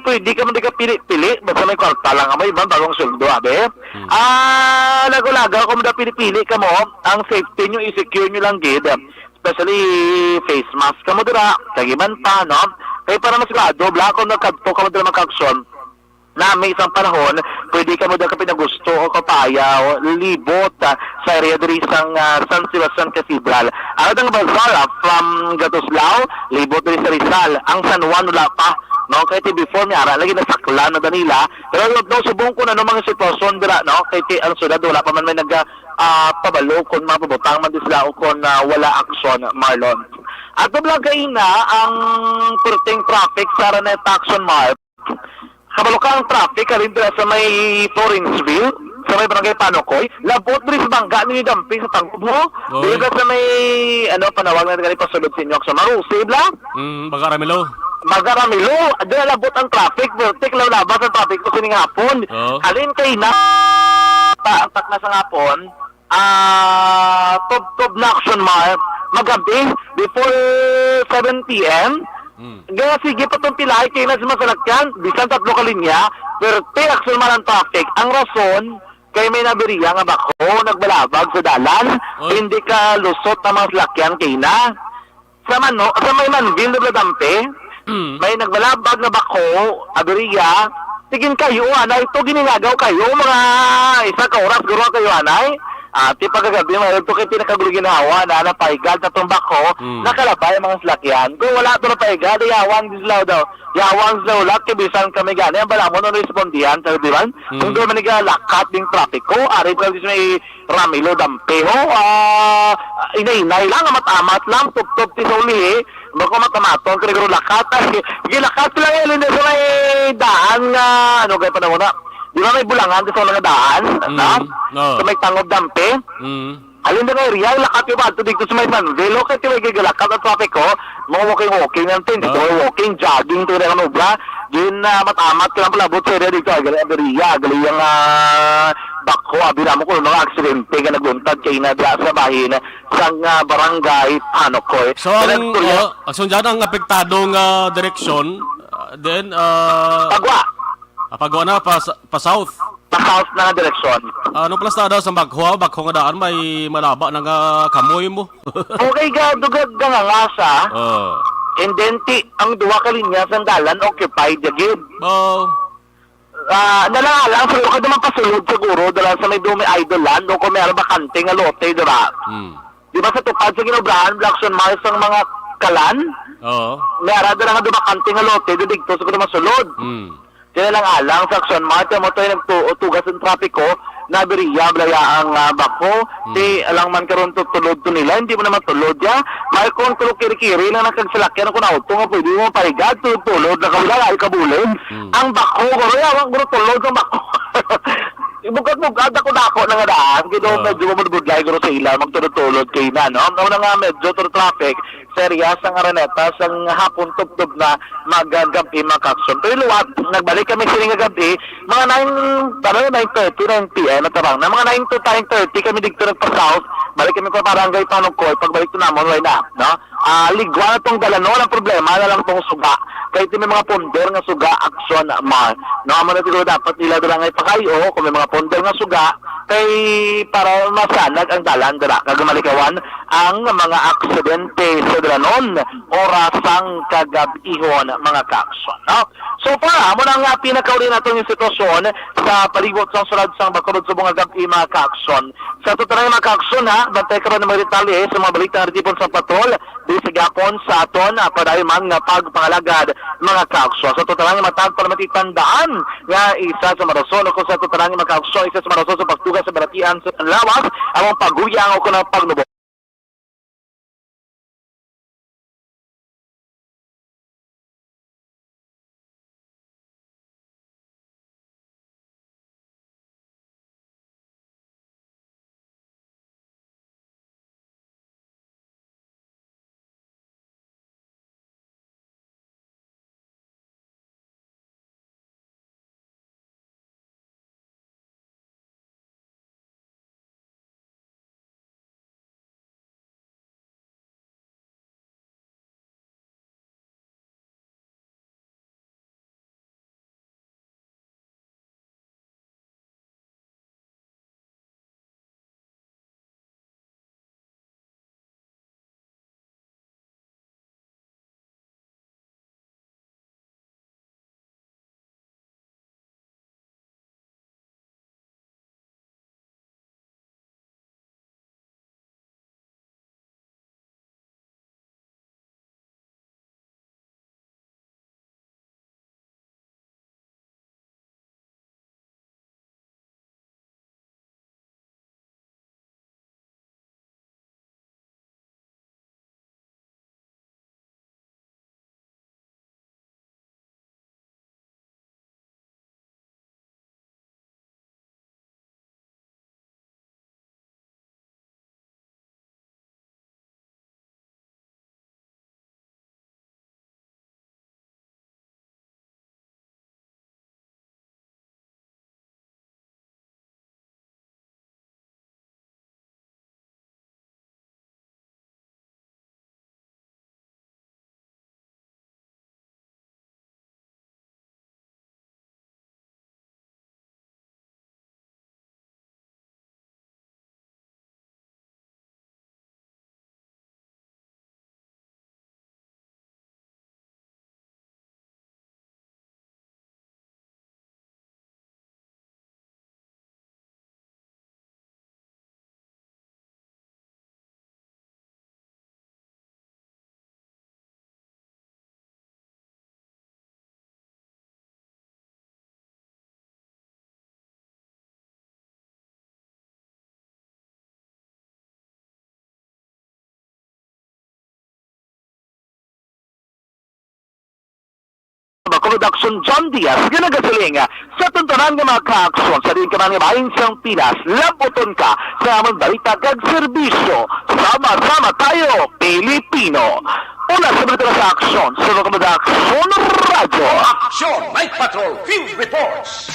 pwede ka man di ka pili-pili, basta may kwarta lang kamo, iban bagong sweldo, abi. Mm. Ah, lagaw-lagaw kamo da pili-pili kamo, ang safety nyo, i-secure nyo lang gid. Especially face mask kamo dira, kag iban pa, no? Kay para mas sigurado, bala kon nagkadto kamo dira, mga kaagson, nami isang panahon, pwede kamo dira kapinagusto o kapaya o libot, ah, sa area diri sang, ah, San Sebastian Cathedral. Ang atong bazaar, ah, from Gatuslao, libot diri sa Rizal. Ang San Juan wala pa, no? Kay ti before ni ara lagi nasaklan na Danila. Pero don't know subong kung ano mga sitwasyon dira, no? Kay ti ang syudad wala pa man may nag, ah, pabalo kung mapabutang man di sila o kung, ah, wala aksyon, Marlon. At lang kaina ang perting traffic sa Araneta, action, Mar. Kabalo ka ang traffic, halin dira sa may Florenceville, sa may barangay Panokoy. Labot diri sa bangga ni Dampi sa Tangub, ho. Oy. Diri ba sa may, ano, panawag na gali pasulod sa inyo, action, Mar, Usib la? Mm, Baga Ramilo. Baga Ramilo, dira labot ang traffic, vertic lang labas ang traffic ko sining hapon. Oo. Halin kaina, pa, ang takna sa hapon, ah, tubtob na, action, Mar, magabi, before seven p m. Mm. Kaya sige pa tong pilay kaina sa mga salakyan, bisan tatlo ka linya, pero ti, action, Mar, ang traffic. Ang rason, kay may nabiriya nga backhoe nagbalabag sa dalan, Oy. Hindi ka lusot ang mga salakyan kaina. Sa Mano-, sa may Manville, Nobladampe, Mm. may nagbalabag nga backhoe, abiriya, tigin kayo, anay, ito ginilagaw kayo, mga isa ka oras, guro kayo, anay. Ah, ti pagkagabi, may ito kay pinakagulo ginawa na napaigad na tong backhoe, Mm. nakalabay ang mga salakyan. Kung wala to napaigad, yawang di sila daw. Yawang sila ulat, kay bisan kami gani, ang balamon, ano, respondihan, sabi, di ba? Mm. Kung doon man nagalakat ding trapiko, ari pa sa may Ramilo Dampeho, ah, inay-inay lang, amat-amat lang, tubtob ti sa ulihi, bako matamaton ko nagro lakat. Ay, gilakat lang yun, hindi sa may daan nga, ano, kaya pa na muna. Di ba may bulangan sa mga daan? Mm, Ha? Oo. Sa may Tangob Dampe? Mm. Alin na nga area, lakat yung ba? Ito dito sa may Manville, okay, ti may gigalakat ang traffic ko. Mga walking-walking lang, tin. Dito Oo. may walking, jogging, ito na ang obra. Gin, ah, amat-amat ka lang palabot sa area dito. Agali, agali, agali ang, ah, backhoe, abi namo kung mga aksidente nga nagluntad kaina diha sa bahin sang, ah, barangay Panokoy. So, ang, Kaya, uh, so, dyan ang apektado nga direksyon, uh, then, uh, Pagwa. Ah, pagwa na, pa, pa south. Pa south na nga direksyon. Ano pala sa ada sa backhoe, backhoe nga daan, may malaba na nga kamoy mo. Okay, ga, dugag nga nga sa. Oh. And then, ti, ang duha ka linya sa dalan, occupied, yagid. Oh. Ah, nalala, ang siguro ka naman pasulod siguro, dala sa may dumi idol land, o kung may ano, bakante nga lote, di ba? Hmm. Di ba sa tupad sa ginobrahan, Blackson Mars ang mga kalan? Oo. May ara dala nga dumakante nga lote, di digto siguro masulod. Hmm. Kaya lang alang sa action, Mars, mo to yung nagtugas ang trapiko, nabiriya, blaya ang, ah, bako. Hmm. Di, alang man karon to tulod to nila, hindi mo naman tulod ya. May kung tulog kiri-kiri na nakagsalakyan ako na auto nga pwede mo pahiga, tulod-tulod na kawala, ay kabulin. Hmm. Ang bako, guro, yawan, guro, tulod ang bako. Ibugad-bugad ako dako na nga daan, kaya Oo. medyo mabudlay guro sa ila, magtulod-tulod kay na, no? Ang una nga medyo to traffic, serious ang Araneta, sang hapon tubtob na magagabi makakson. Pero luwat, nagbalik kami sini nga gabi, mga nine, ano, nine thirty, nine p m at abang na, mga nine to nine thirty kami dito nagpa-south, balik kami pa barangay Panukoy, pagbalik to namon, why na, no? Ah, ligwa na tong dalanon, ang problema na lang tong suga. Kay ti may mga pundor nga suga, aksyon, ma-, no, amo na siguro dapat nila dira nga ipakayo kung may mga pundor nga suga, kay para masanag ang dalan dira, kag malikawan ang mga aksidente sa dalanon oras sang kagab-ihon, mga kaaksyon, no? So far, amo na nga pinakauli nato nga sitwasyon sa palibot sang sulod sang Bacolod subong nga gab-i, mga kaaksyon. Sa tutanang mga kaaksyon, ha, bantay ka pa ng mga detalye sa mga balita nga natipon sa patrol, di sa gihapon sa aton, ah, padayon man nga pagpangalagad, mga kaaksyon. Sa tutanang matag para matitandaan nga isa sa marason o kung sa tutanang mga kaaksyon, isa sa marason sa pagtuga sa balatian sa lawas, ang paguyang o kung ang pagnubo. Bacolod Aksyon John Diaz nga nagasiling sa tuntunan nga mga kaaksyon sa diin ka man nga bahin sang Pinas, labuton ka sa amon balita kag serbisyo. Sama-sama tayo, Pilipino! Una sa balita sa aksyon sa Bacolod Aksyon Radyo. Action Night Patrol Field Reports.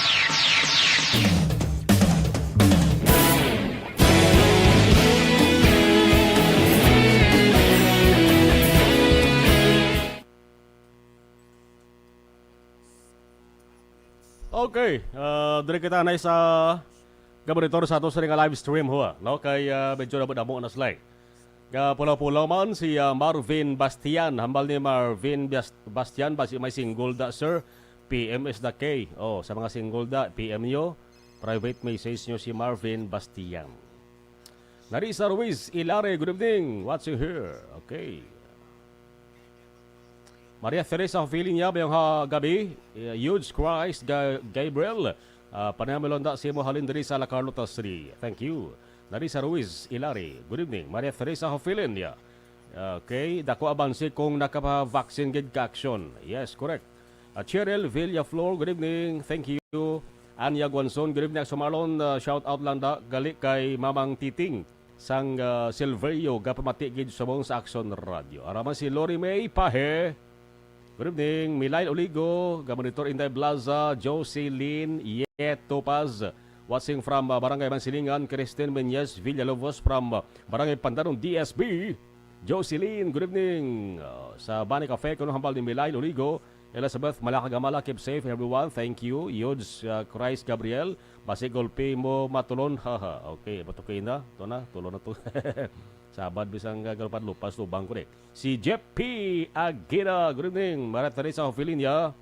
Okay, ah, diri kita na sa gaboritor sa ato sa nga live stream, ho, no? Kay, ah, medyo namo-namo na sila, eh. Gapulaw-pulaw man si, ah, Marvin Bastian. Hambal ni Marvin Bas-, Bastian, basi may single da, sir. P M is the key. Oh, sa mga single da, P M nyo. Private message nyo si Marvin Bastian. Narisa Ruiz Ilare, good evening. Watching here. Okay. Maria Teresa Filinya, mayong ha gabi. Eh, Huge Christ, Ga-, Gabriel. Ah, panayamon lang da sa imo halin diri sa La Carlota City. Thank you. Narisa Ruiz Ilare, good evening. Maria Teresa Filinya. Okay, dako abanse kung nakapa-vaccine gid ka aksyon. Yes, correct. Ah, Cheryl Villaflor, good evening. Thank you. Anya Guanzon, good evening. Aksyon Marlon, ah, shout out lang da, gali kay Mamang Titing sang, ah, Silverio, gapamati gid subong sa Aksyon Radio. Araman si Lori May Pahe. Good evening. Milail Oligo, gamonitor Inday Blaza, Jocelyn Yet Topaz, watching from, ah, Barangay Mansilingan, Christine Menyes Villalobos from, ah, Barangay Pandanon, D S B. Jocelyn, good evening. Ah, sa Bani Cafe, kuno hambal ni Milail Oligo, Elizabeth Malakagamala, keep safe, everyone. Thank you. Yods, uh, Christ Gabriel, basi gulpi mo matulon. Haha. Okay, but okay na. Ito na, tulon na to. Sabad, bisang, uh, galupad lupas, lubang ko, eh. Si Jeff P. Aguila, good evening. Maria Teresa Hofilinia.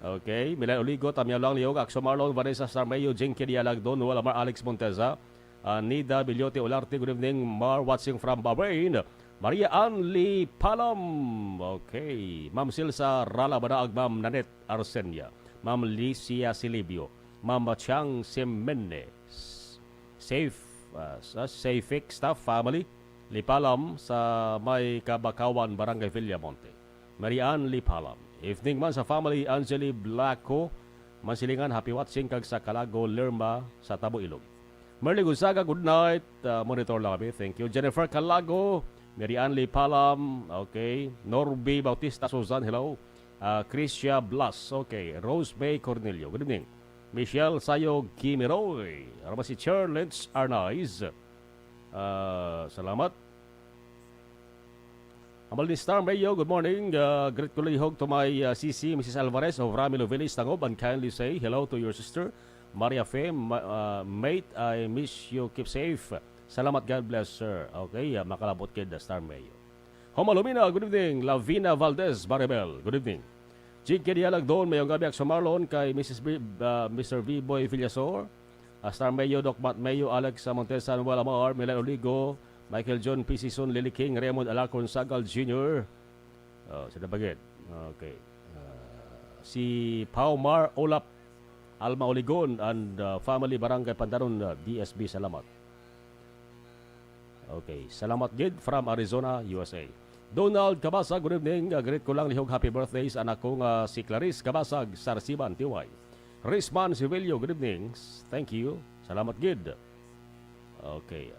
Okay, Milan Oligo, Tamyaw Lang Liog, Axo Marlon, Vanessa Sarmeo, Jinky Dialagdon, Noel Amar, Alex Monteza, uh, Nida Bilyote Olarte, good evening, Mar, watching from Bahrain. Maria Ann Lee Palam. Okay. Ma'am Silsa Rala Banaag, Ma'am Nanette Arsenia, Ma'am Licia Silibio, Ma'am Chang Simene. S-, safe, uh, sa Safe Staff family. Lipalam sa may Kabakawan, Barangay Villamonte. Maria Ann Lipalam. Evening man sa family Angeli Blanco, Mansilingan, happy watching, kag sa Calago, Lerma, sa Tabo Ilog. Merly Gonzaga, good night. Ah, monitor lang kami. Thank you. Jennifer Calago, Mary Ann Lipalam, okay. Norby Bautista Susan, hello. Ah, Christia Blas, okay. Rose May Cornelio, good evening. Michelle Sayo Gimiroy, arama si Chair Lynch Arnaiz. Ah, salamat. Hambal ni Star Mayo, good morning. Uh, greet ko lihog to my, uh, sisi, Missus Alvarez of Ramilo Village, Tangob, and kindly say hello to your sister, Maria Fe. Ma-, uh, mate, I miss you. Keep safe. Salamat. God bless, sir. Okay, uh, makalabot kid, uh, Star Mayo. Homalumina, good evening. Lavina Valdez Baribel, good evening. Jig Kedialag Don, mayong gabi, Akso Marlon, kay Missus B-, uh, Mister V-Boy Villasor, uh, Star Mayo, Doc Matt Mayo, Alex, uh, Montesa, Noel Amar, Milan Oligo, Michael John P. Sison, Lily King, Raymond Alarcon Sagal Junior. Oh, sila bagid. Okay. Ah, si Pau Mar Olap, Alma Oligon, and, ah, family, Barangay Pandanon, ah, D S B. Salamat. Okay. Salamat gid from Arizona, U S A. Donald Cabasa, good evening. Ah, greet ko lang lihog happy birthday sa anak ko nga si Clarice Cabasag, Sarsiban, T Y. Risman Sivelio, good evening. Thank you. Salamat gid. Okay.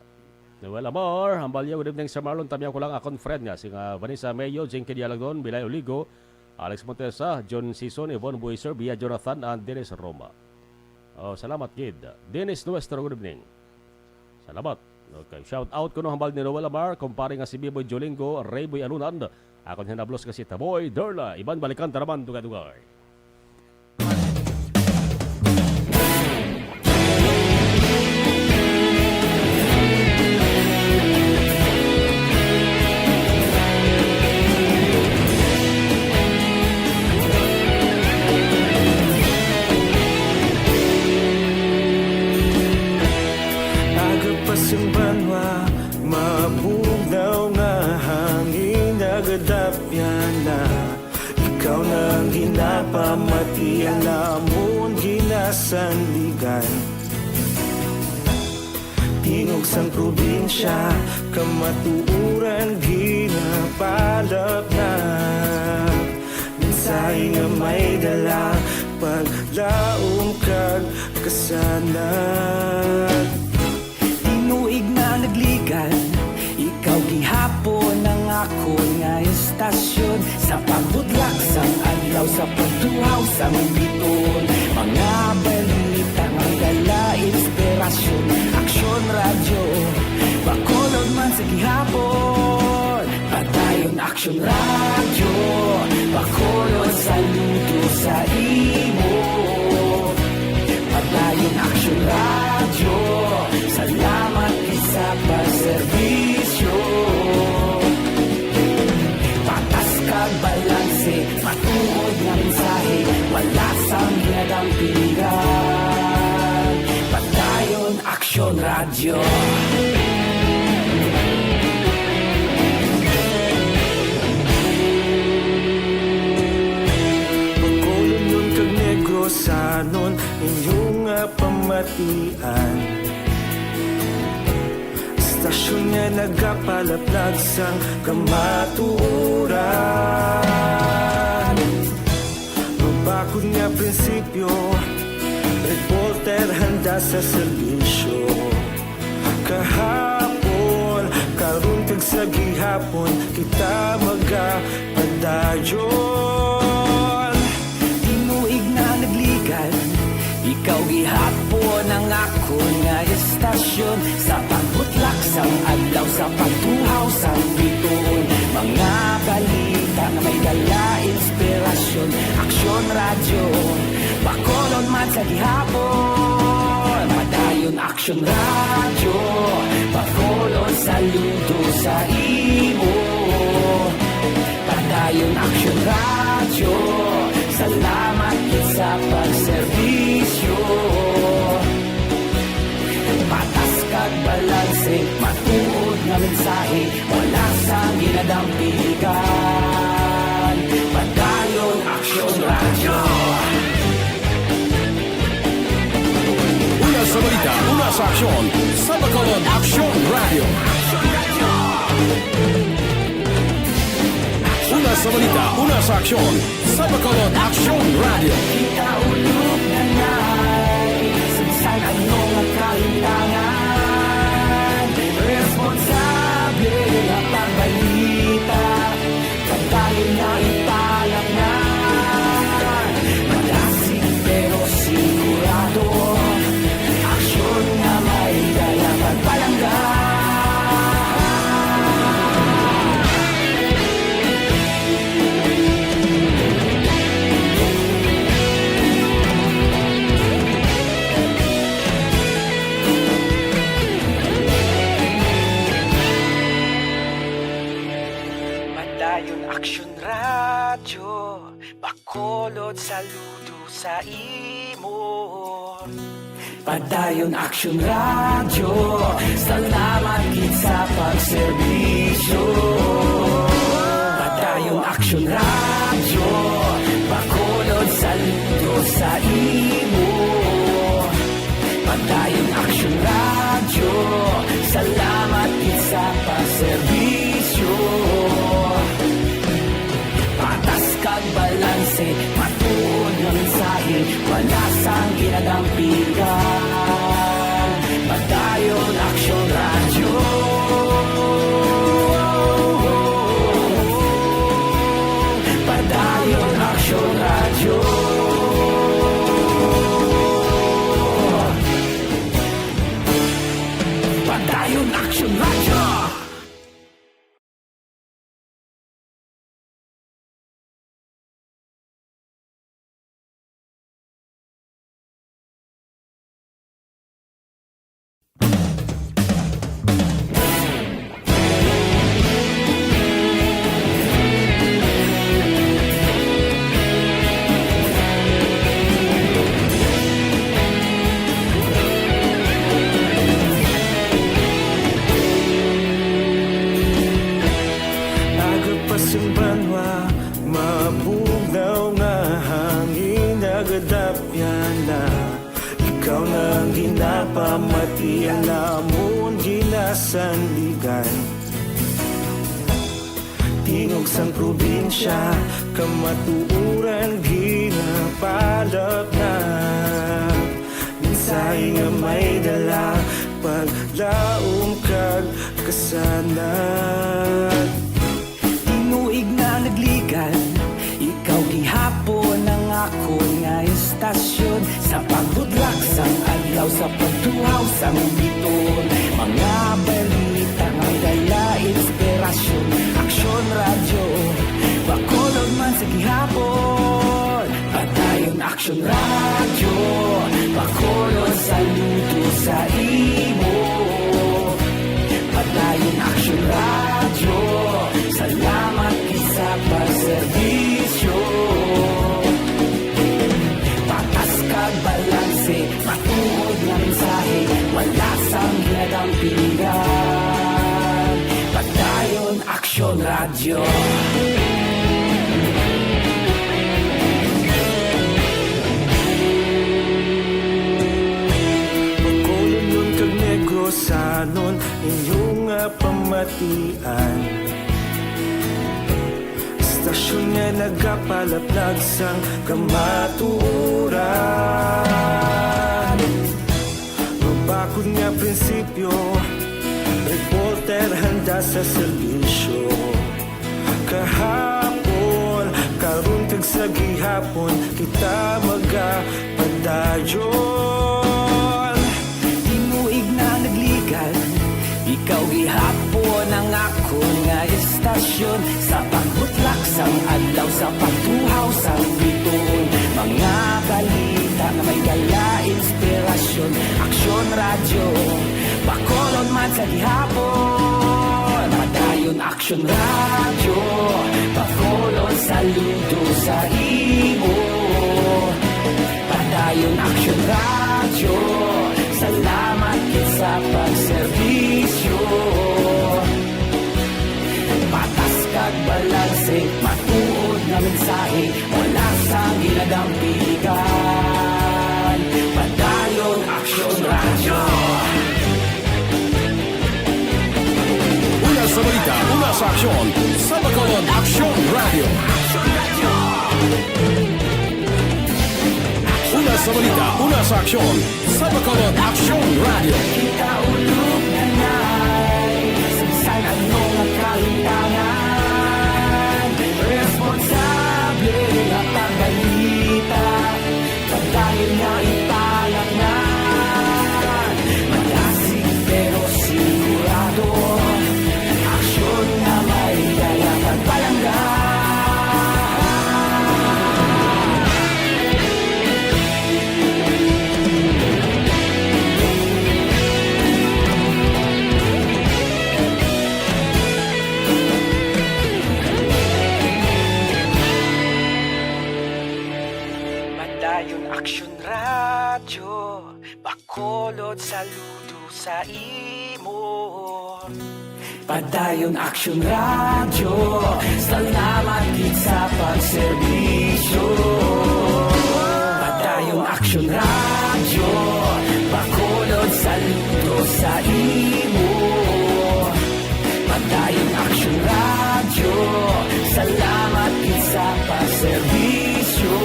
Noel Amor, hambal niya, good evening, Sir Marlon. Tamyaw ko lang akon friend nga si nga Vanessa Mayo, Jinky Dialagdon, Bilay Oligo, Alex Montesa, John Sison, Yvonne Buiser, Bia Jonathan, and Dennis Roma. Oh, salamat gid. Dennis Nuestro, good evening. Salamat. Okay, shout out ko no hambal ni Noel Amar, kumpare nga si Biboy Jolingo, Rayboy Alunan, akon hinablos nga si Taboy Derla, iban balikan taraman dugay-dugay. Aga pa sing banwa, mabugnaw nga hangin nagadapyan na. Ikaw na ang ginapamati, ang amon ginasandigan. Tingog sang probinsya, kamatuoran ginapalapnap. Mensahe nga may dala, paglaom kag kasanag. Tinuig na nagligan, ikaw gihapon ang akon nga estasyon. Sa pagbudlak sang adlaw, sa pagtuhaw sang biton, mga balita nga dala inspirasyon. Aksyon Radyo, Bacolod man sa gihapon. Padayon Aksyon Radyo, Bacolod, saludo sa imo. Padayon Aksyon Radyo, salamat gid sa pagserbisyo. Patas kag balanse, matuod nga mensahe, wala sang ginadampigan. Padayon Aksyon Radyo. Bacolodnon kag Negrosanon, inyo nga pamatian. Estasyon nga nagapalaplag sang kamatuoran. Mabakod nga prinsipyo, reporter handa sa serbisyo. Kahapon, karon, kag sa gihapon, kita magapadayon. Tinuig na nagligan, ikaw gihapon ang akon nga estasyon. Sa pagbutlak sang adlaw, sa pagtuhaw sang bituon, mga balita nga may dala inspirasyon. Aksyon Radyo, Bacolod man sa gihapon. Padayon Aksyon Radyo, Bacolod, saludo sa imo. Padayon Aksyon Radyo, salamat gid sa pagserbisyo. Patas kag balanse, matuod nga mensahe, wala sang ginadampigan. Padayon Aksyon Radyo. Una sa balita, una sa aksyon, sa Bacolod Aksyon Radyo. Una sa balita, una sa aksyon, sa Bacolod Aksyon Radyo. Kita ulog na nay, sa bisan ano nga kahintangan, responsable nga pagbalita, pagdayon na ipalapnan. Madasig pero sigurado, aksyon nga may dala pagpalangga. Padayon Aksyon Radyo, Bacolod, saludo sa imo. Padayon Aksyon Radyo, salamat gid sa pagserbisyo. Padayon Aksyon Radyo, Bacolod, saludo sa imo. Padayon Aksyon Radyo, salamat gid sa pagserbisyo. Patas kag balanse, matuod nga mensahe, wala sang ginadampigan. Padayon Aksyon Radyo. Padayon Aksyon Radyo. Padayon Aksyon Radyo. Aga pa sing banwa, mabugnaw nga hangin, nagadapyan na. Ikaw na ang ginapamati, ang amon ginasandigan. Tingog sang probinsya, kamatuoran ginapalapnag. Mensahe nga may dala, paglaom kag kasanag. Tinuig na nagligan, ikaw gihapon ang akon nga estasyon. Sa pagbudlak sang adlaw, sa pagtuhaw sang biton, mga balita may dala inspirasyon. Aksyon Radyo, Bacolod man sa gihapon. Padayon Aksyon Radyo, Bacolod, saludo sa imo. Padayon Aksyon Radyo, salamat gid sa pagserbisyo. Patas kag balanse, matuod nga mensahe, wala sang ginadampigan. Padayon Aksyon Radyo. Bacolodnon kag Negrosanon, inyo nga pamatian. Estasyon nga nagapalaplag sang kamatuoran. Mabakod nga prinsipyo, reporter handa sa serbisyo. Kahapon, karon kag sa gihapon, kita magapadayon. Tinuig na nagligan, ikaw gihapon ang akon nga estasyon. Sa pagbutlak sang adlaw, sa pagtuhaw sang Sa gihapon, Padayon Action Radio, Bacolod, saludo sa imo. Padayon Action Radio, salamat gid sa pagserbisyo. Patas kag balanse, matuod nga mensahe, wala sang ginadampigan. Padayon Action Radio. Una sa balita, una sa aksyon, sa Bacolod Action Radio. Una sa balita, una sa aksyon, sa Bacolod Action Radio. Kita ulog na nay, sa bisan ano nga kalintangan, responsable nga pagbalita, padayon nga ipalaknag. Malasig pero sigurado, aksyon nga may dala kag palangga. Padayon Action Radio, Bacolod, saludo sa imo. Padayon Action Radio, salamat gid sa pagserbisyo. Padayon Action Radio, Bacolod, saludo sa imo. Padayon Action Radio, salamat gid sa pagserbisyo.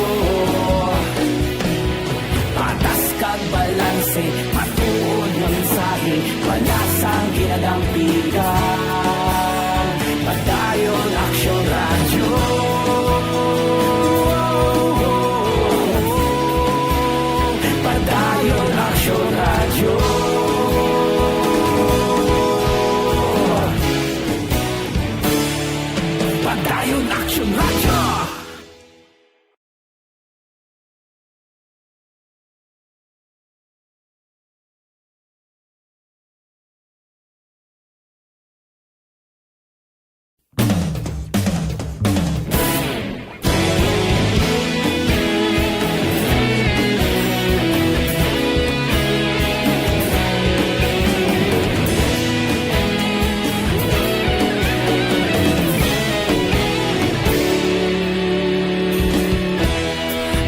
Patas kag balanse, matuod nga mensahe, wala sang ginadampigan. Padayon Action Radio. Padayon Action Radio. Padayon Action Radio.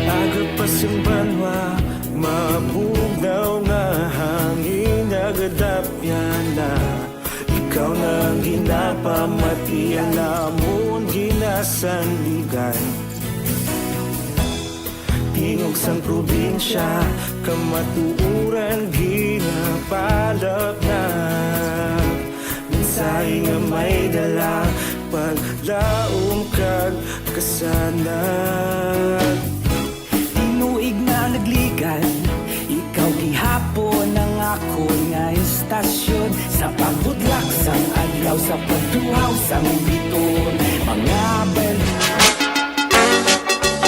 Aga pa sing banwa, mabugnaw nga hangin nagadapyan na. Ikaw na ang ginapamatian namon ginasandigan. Tingog sang probinsya, kamatuoran ginapalapnag. Mensahe nga may dala, paglaom kag kasanag. Tinuig nga nagligan, ikaw gihapon ang akon nga estasyon. Sa pagbudlak sang adlaw, sa pagduhaw sang biton, mga bal-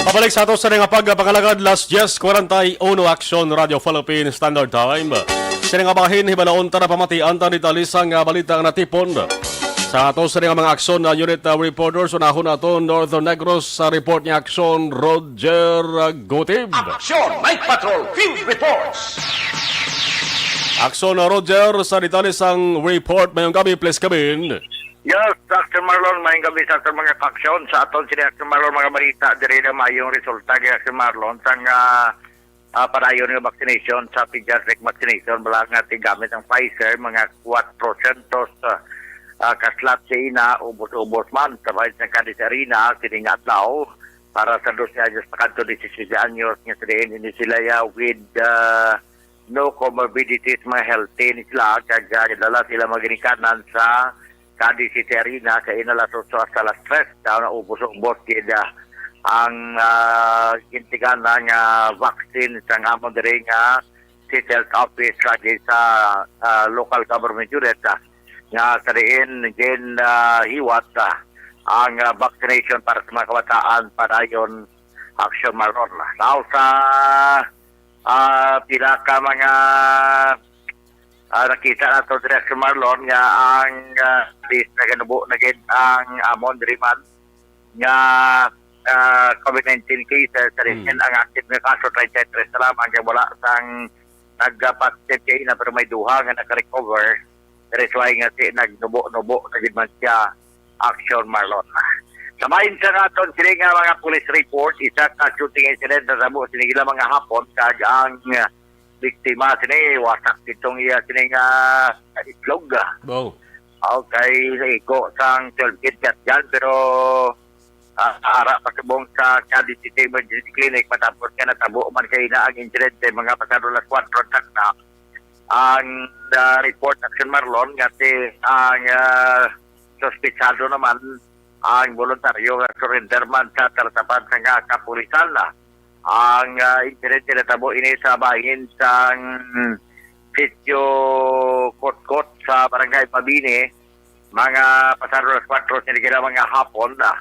Pabalik sa ato sa nga pagpangalagad, las diez cuarenta y uno, Action Radio Philippine Standard Time. Sini nga bahin, hibalaon ta na pamatian ta detalye sang, ah, balita nga natipon. Sa ato sa nga mga aksyon na unit, ah, reporters, unahon naton Northern Negros sa report ni Aksyon Roger, ah, Gutib. Action Night Patrol Field Reports. Aksyon, ah, Roger, sa detalye sang report, mayong gabi, please come in. Yes, Action Marlon, mayong gabi sa aton mga aksyon. Sa aton sini Action Marlon, mga balita, diri na mayong resulta kay Action Marlon sang, ah, ah, padayon nga vaccination sa pediatric vaccination, bala nga tigamit ang Pfizer, mga kwatro syentos, ah, ah, ka slots sa ina, ubos-ubos man sa bahin sang Cadiz Arena, kini nga adlaw, para sa dose anyos pa kadto disiseis anyos, nga sa diin ini sila ya with, ah, no comorbidities, mga healthy ni sila, kag, ah, dala sila mga ginikanan sa Cadiz City Arena sa ina alas otso hasta alas tres, daw na ubos-ubos gid, ah, ang, ah, gintikana nga vaccine sa amon diri nga City Health Office, ah, sa, ah, local government unit, ah, nga sa diin gin, ah, hiwat, ah, ang, ah, vaccination para sa mga kabataan padayon, Action Marlon. Now sa, ah, pila ka mga, Ah, nakita nato diri sa Marlon nga ang, ah, list naganubo na gid ang amon diri man nga, ah, COVID nineteen cases sa recent. Hmm. Ang active nga kaso, treinta y tres na lamang, kay wala sang nagpa-positive kay na, pero may duha nga naka-recover. That is why nga si nagnubo-nubo na gid man siya, Action Marlon. Sa bahin sa aton sini nga mga police report, isa ka shooting incident natabo sini gila mga hapon, kag ang biktima sini wasak itong iya sini nga itlog. Wow. Okay, naigo sang twelve gauge shotgun, pero, ah, ara pa subong sa Cadiz City Emergency Clinic, matapos nga natabo man kay na ang insidente, mga pasado las kwatro takna. Ang, ah, report, Action Marlon, nga si, ang, ah, suspitsado naman ang voluntaryo nga surrender man sa talatapan sa nga kapulisan. Ang, ah, insidente natabo ini sa bahin sang Sitio Kotkot sa Barangay Mabini, mga pasado las kwatro sini gila mga hapon na.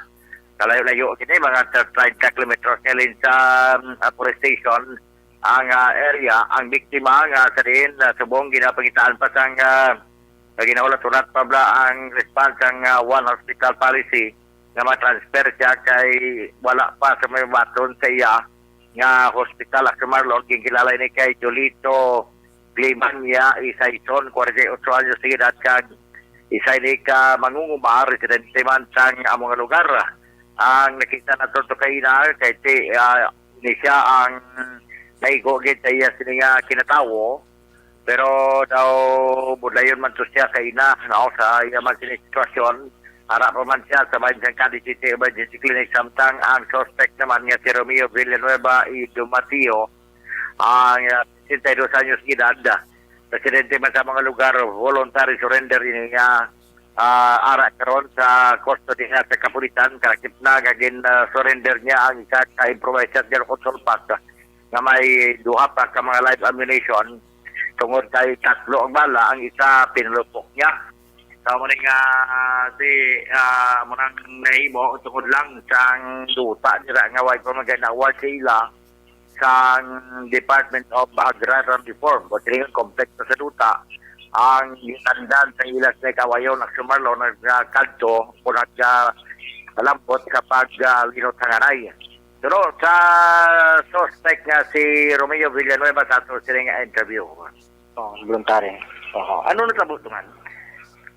Kalayo-layo kini, mga treinta kilometros nga lin sa, ah, forestation ang, ah, area. Ang biktima nga sa diin, ah, subong ginapangitaan pa sang, ah, nga ginahulat-hulat pa bala ang response sang, ah, one hospital policy nga ma-transfer siya kay wala pa sa may baton sa iya nga hospital. Action Marlon, ginkilala ini kay Jolito Glimania Isaison, kwarenta y otso anyos sa edad, kag isa ini ka mangunguma, residente man sang amo nga lugar. Ang nakita nato to kaina kay ti, ah, ni siya ang naigo gid sa iya sini nga kinatawo, pero daw budlayon man to siya kaina, no, sa iya man sini sitwasyon. Ara pa man siya sa bahin sang Cadiz City Emergency Clinic, samtang ang suspect naman nga si Romeo Villanueva y Dumatio, ang, ah, sesenta y dos anyos edad, ah, residente man sa mga lugar, voluntary surrender ini nga, ah, ara karon sa custody na sa kapulisan. Kalakip na nga gin, ah, surrender niya ang isa ka improvised shotgun ukon sulpak nga may duha pa ka mga live ammunition. Tungod kay tatlo ang bala, ang isa pinalupok niya. Sa mo nga, ah, si, ah, mo nang nahimo tungod lang sang duta nila nga way pa maganawa sa ila sang Department of Agrarian Reform o sining komplekso sa duta ang ginandan sa ila sa kawayon, Action Marlon, nagkadto o nagkalambot sa paglinot sa nganay. Pero sa suspect nga si Romeo Villanueva sa ato sini nga interview. Oh, voluntary. Oho. Ano natabo to man?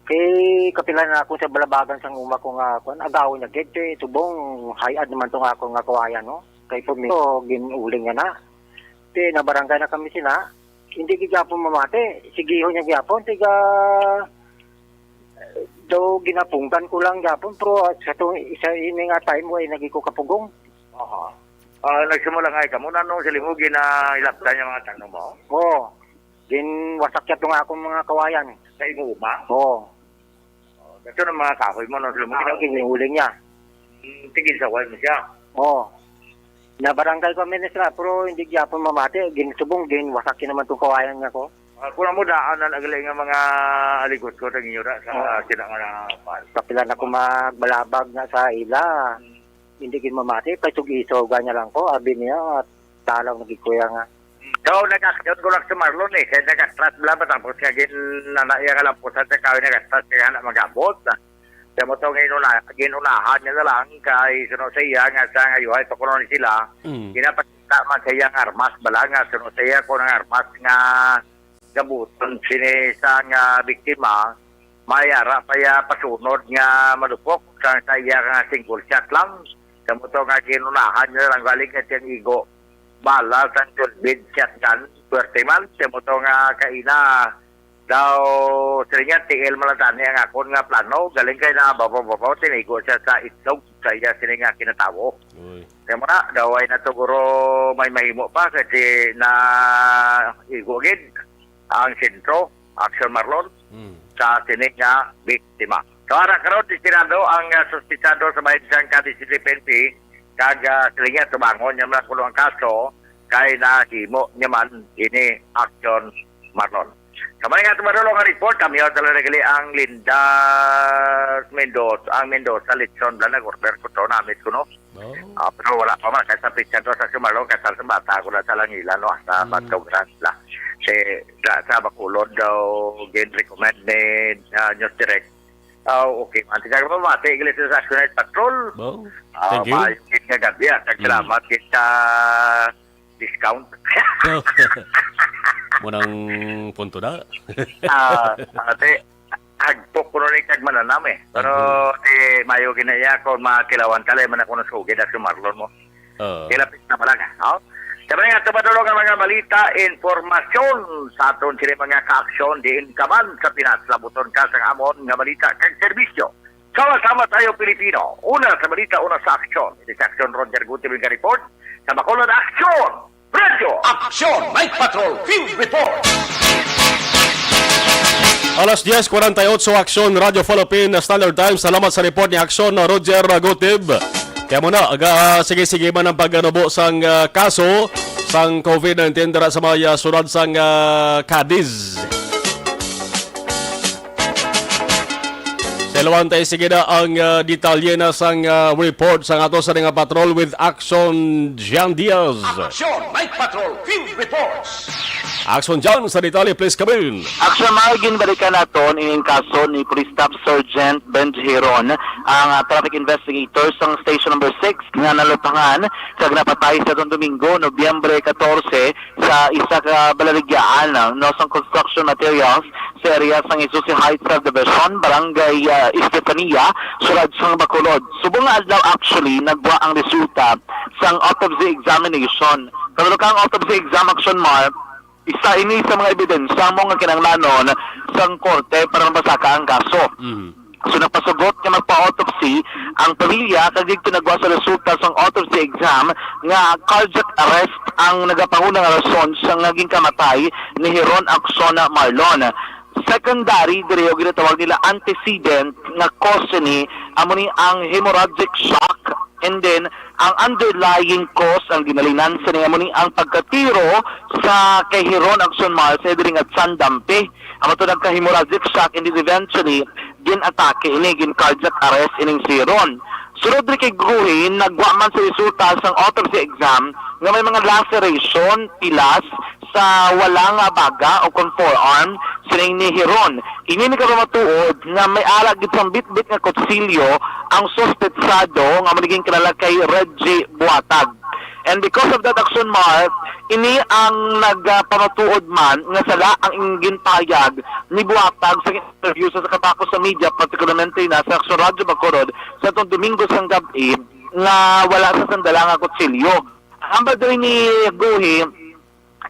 Kay kapila na ako sa balabagan sang uma ko nga kuan, agaw niya gid, kay subong high ad naman to nga ako nga kawayan, no? Kay for me, so, ginuling niya na. Kay nabarangay na kami sila, hindi gid gyapon mamati. Sigiho niya gyapon, tiga, daw ginapunggan ko lang gyapon, pero sa to, isa ini nga time, way nagi ko kapugong. Aha. Ah, nagsimula nga kamo na nung sa limugi na ilapdan yung mga tanom mo? Oo. Ginwasak niya to nga akong mga kawayan. Sa imo uma? Oo. Oh, dato ng mga kahoy mo, no? Sa limugi na, ah, ginuling niya. Mm, tigil sa mo siya? Oo. Nabarangay ko, ministra, pero hindi gyapon mamati. Ginsubong, ginwasak niya naman tong kawayan nga ko. Ah, kung mo daan, ang agali nga mga aligot ko, tag inyo ra sa, ah, sila nga na, kapila na ko magbalabag na sa ila. Mm. Hindi gid mamati, kay tug-iso ganya lang ko, abi niya, at talaw na gid kuya nga. So, nag-action ko lang si Marlon eh, kay nag-atras bala, matapos nga gin-, nana iya nga lampusan sa kahoy, nag-atras kay nga mag-abot. Kaya mo to, ginuna-, ginunahan niya na lang, kay suno sa iya nga sa nga yuhay, to kuno ni sila, mm, ginapakita man sa iya nga armas, bala nga, suno sa iya ko ng armas nga gabuton sini sa nga biktima, may ara pa iya pasunod nga malupok sa, sa iya nga single shot lang. Sa mo to nga ginunahan niya lang galing nga siyang igo. Bala sang twelve gauge shotgun, swerte man. Sa mo to nga kaina, daw, sila niya, T L man lang tani ang akon nga plano. Galing kay na babaw-babaw, tinigo siya sa itlog sa iya sini nga kinatawo. Uy. Kaya mo na, daw ay na siguro may mahimo pa kasi na igo gid ang sentro, Action Marlon, mm, sa sini nga biktima. So, ara karon, destinado ang, ah, suspitsado sa bahin sang Cadiz City P N P, kag, ah, sila niya, tubangon niya lang kuno ang kaso, kay nahimo niya man ini, Action Marlon. Sa mga nga tumarulo nga report, kami ang talaga gali ang Linda Mendoza, ang Mendoza, Litson, Blanagor, pero kuto namit kuno. Oh. Ah, pero wala pa man, kaya sa picture to sa Sumalong, kaya sa bata ko na sa Langilan, no? Sa, mm, Batog Ranch la. Si, sa, sa Bacolod daw, gin-recommend ni, ah, News Direct. Ah, okay man. Tika ka ba, mati, Iglesias Action Night Patrol. Wow. Ah, Thank you. Maayo gid nga gabi, ah. Kag Mm. salamat gid sa discount. Mo nang punto na. Ah, ate, hagpok ko nun kag mananam eh. Pero Mhm. di mayo ginaya kung makilawan ka, lay man ako nasugid at sumarlon mo. Oo. Kilapit na pala ka, no? Sa mga tumadulog ang mga balita, informasyon sa aton sini mga kaaksyon, diin ka man sa Pinas, labuton ka sa amon nga balita kag serbisyo. Sama-sama tayo, Pilipino. Una sa balita, una sa aksyon. Ito sa aksyon, Roger Gutierrez nga report. Sa Bacolod Aksyon, Radyo. Aksyon Night Patrol Field Report. Alas diez cuarenta y ocho, Aksyon Radyo Philippine Standard Time. Salamat sa report ni Aksyon Roger Gutib. Kaya mo na, aga, sige-sige man ang pagganubo sang ah, kaso sang COVID nineteen dira sa mga ah, syudad sang ah, Cadiz. Sa Luantay, sige na ang ah, detalye na sang ah, report sang ato sa nga patrol with Action Jan Diaz. Aksyon Night Patrol Field Reports. Action Jan sa detalye, please come in. Aksyon, mga ginbalikan naton ining kaso ni Police Staff Sergeant Benj Hiron, ang ah, traffic investigator sang Station Number Six nga nalutangan kag napatay sa atong Domingo, Nobyembre katorse, sa isa ka balaligyaan, ah, no, sang construction materials sa area sang Isusi Heights Subdivision, Barangay ah, Estefania, Surad sang Bacolod. Subong nga adlaw, actually, nagwa ang resulta sang autopsy examination. Kabalo ka, ang autopsy exam, Aksyon Mar, isa ini sa mga ebidensya mo nga kinahanglanon sang korte para mabasaka ang kaso. Mhm. So, nagpasugot nga magpa-autopsy ang pamilya, kag didto nagwa sa resulta sang autopsy exam nga cardiac arrest ang nagapanghuna nga rason sa naging kamatay ni Hiron Aksyon Marlon. Secondary diri, o ginatawag nila antecedent nga cause ni, amo ni ang hemorrhagic shock, and then ang underlying cause, ang ginhalinan sini, amo ni ang pagkatiro sa kay Hiron Aksyon Mar sa diri nga tiyan dampi. Amo to, nagka-hemorrhagic shock, and then eventually gin-atake ini, gin-cardiac arrest ining si Hiron. Sulod diri kay Guhi, nagwa man sa resulta sang autopsy exam nga may mga laceration, pilas, sa wala nga baga o kon forearm sining ni Hiron. Ini nagapamatuod nga may ara gid sang bitbit nga kutsilyo ang suspetsado nga maniging kilala kay Reggie Buatag. And because of that, Aksyon Mar, ini ang nagapamatuod man nga sala ang ginpahayag ni Buatag sa interview sa, sa katapos sa media, particularmente na sa Aksyon Radyo Bacolod, sa atong Domingo sang gab-i, nga wala sa sandala nga kutsilyo. Hambal diri ni Guhi,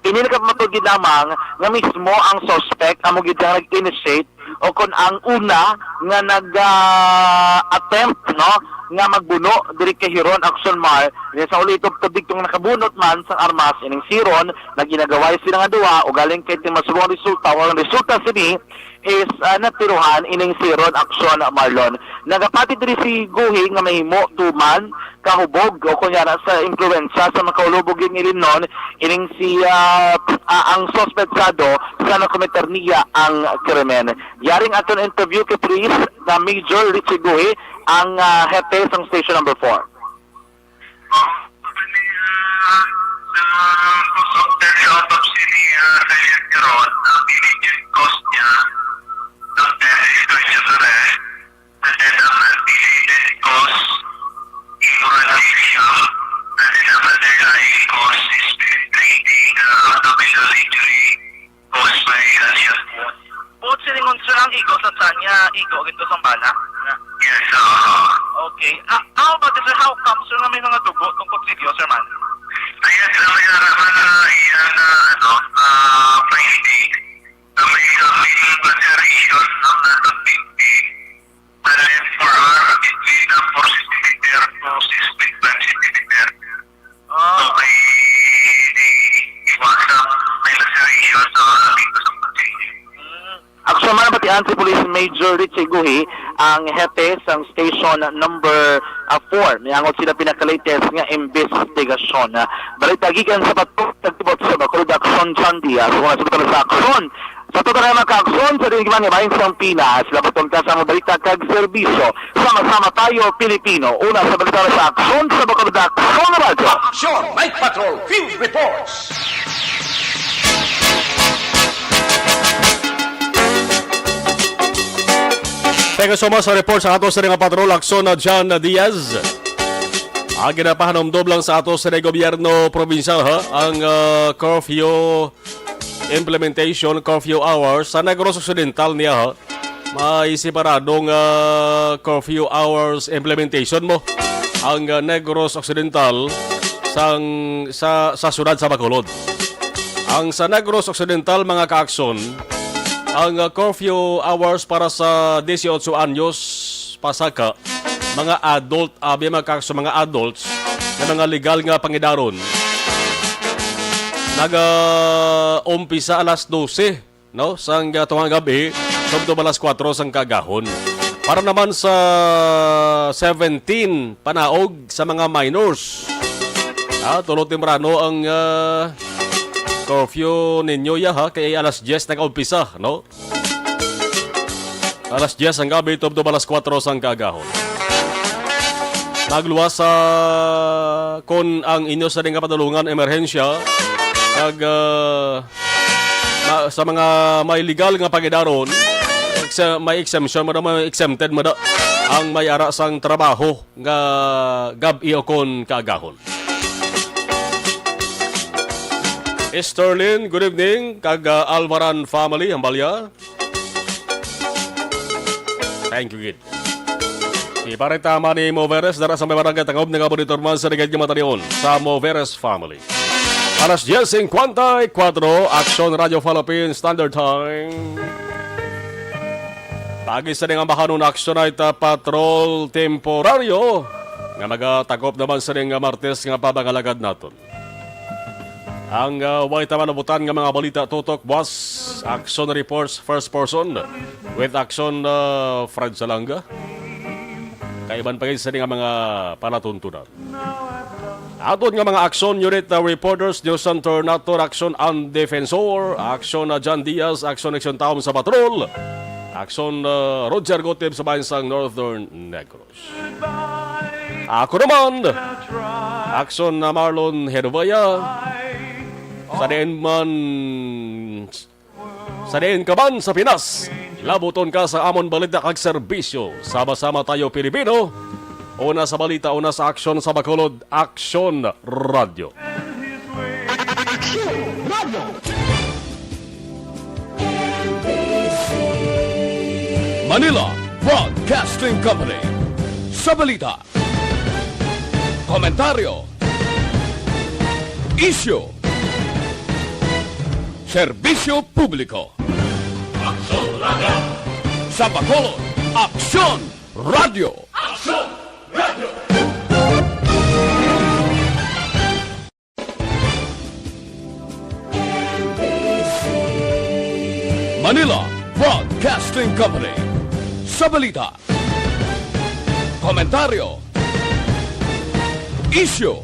ini nagapamatuod gid lamang nga mismo ang suspect amo gid ang nag-initiate o kon ang una nga nag-attempt, no, nga magbuno diri kay Hiron Aksyon Mar. Sa ulitubtob didto nga nakabunot man sang armas ining si Hiron, nag-inagaway sila nga duha, ugaling kay ti masubong resulta, o ang resulta sini is ah, natiruhan ining si Hiron Aksyon Marlon. Nagapati diri si Guhi nga mahimo tuman kahubog o kunyara sa impluwensya sa makaulubog yung ilinon ining si ah, ah, ang suspetsado sa nakometer niya ang krimen. Yaring aton interview kay Police na Major Richie Guhi, ang ah, hepe sang Station Number four. Sa pag-observe sa autopsy ni ah, Sergeant Caron, ang immediate cause niya ng death is cardiac arrest, and then ang related cause, hemorrhagic shock, and then ang underlying cause is penetrating uh, abdominal injury caused by gunshot wound. Buot silingon, sir, ang igo sa tiyan niya, igo gid to sang bala. Yes, oo. Okay. Ah, how about this, sir? How come, sir, nga may mga dugo tong kutsilyo, sir, man? Ayan, sir, may ara man sa iya na, ano, ah, finding na may, ah, may laceration ang natang binti. Sa left forearm, between the four centimeter to six point five centimeter. Ah. So, may iwasa, may laceration sa dito sa pating. Aksyon man, nabatian si Police Major Richie Guhi, ang hepe sang Station Number ah, four. Miangot sila pinaka-latest nga imbestigasyon. Ah, balita gikan sa Patrol, naglibot sa Bacolod, Aksyon Chan Diaz. Muna sa Bacolod sa Aksyon. Sa total nga mga kaaksyon sa diin man nga bahin sang Pinas, labaton ka sa mga balita kag serbisyo. Sama-sama tayo, Pilipino. Una sa balita sa Aksyon sa Bacolod, Aksyon Radyo. Aksyon Night Patrol Field Reports. Kasama sa report sa ato sa nga patrol, Aksyon na John Diaz. Ang ginapahanumdom lang sa ato sa gobyerno probinsyal, ha, ang, ah, curfew implementation, curfew hours sa Negros Occidental niya, ha. May separadong, ah, curfew hours implementation mo ang, ah, Negros Occidental sang, sa, sa siyudad sa Bacolod. Ang sa Negros Occidental, mga kaaksyon, ang, ah, curfew hours para sa dieciocho anyos pasaka, mga adult, abi, mga kaaksyon, mga adults, nga mga legal nga pangidaron, naga-umpisa alas dose, no, sang, ah, tunga gabi, tubtob alas kuwatro sang kaagahon. Para naman sa seventeen panaog sa mga minors, ah, tulo temprano ang, ah, curfew ninyo, ya, ha, kay alas diyes nag-umpisa, no? Alas diyes ang gabi, tubtob alas kuwatro sang kaagahon. Nagluwas sa, kon ang inyo sa nga padulungan emerhensya, kag, ah, na, sa mga may legal nga pangidaron, ex-, may exemption mo na, may exempted mo na ang may ara sang trabaho nga gab-i o kon kaagahon. Sterling, good evening. Kag, ah, Alvaran family, Hambalya. Thank you, gid. Iparita man ni Moveres, dara sa may barangay Tangob, nga monitor man sa ligad nga matalion sa Moveres family. Alas diyes singkwenta y kuwatro, Aksyon Radio Philippines Standard Time. Pagi sa nga bahanon, Aksyon Night, ah, Patrol Temporaryo nga magatakop naman sa nga Martes nga pabangalagad naton. Ang, ah, way ta manabutan nga mga balita tutok, buwas, Aksyon Reports First Person with Aksyon, ah, Fred Salanga. Kaiban pa gid sa nga mga palatuntunan. Aton nga mga Aksyon Unit, ah, Reporters, News Center, Nator, Aksyon ang Defensor, Aksyon na John Diaz, Aksyon Aksyon Taom sa Patrol, Aksyon, ah, Roger Gotib sa bayan sang Northern Negros. Ako naman, Aksyon na Marlon Hervaya. Sa diin man, sa diin ka man sa Pinas, labuton ka sa amon balita kag serbisyo. Sama-sama tayo, Pilipino. Una sa balita, una sa aksyon sa Bacolod, Aksyon Radyo. Aksyon Radyo. Manila Broadcasting Company. Sa balita, komentaryo, isyu, serbisyo publiko. Aksyon Radyo. Sa Bacolod, Aksyon Radyo. Aksyon Radyo. Manila Broadcasting Company. Sa balita, komentaryo, isyu,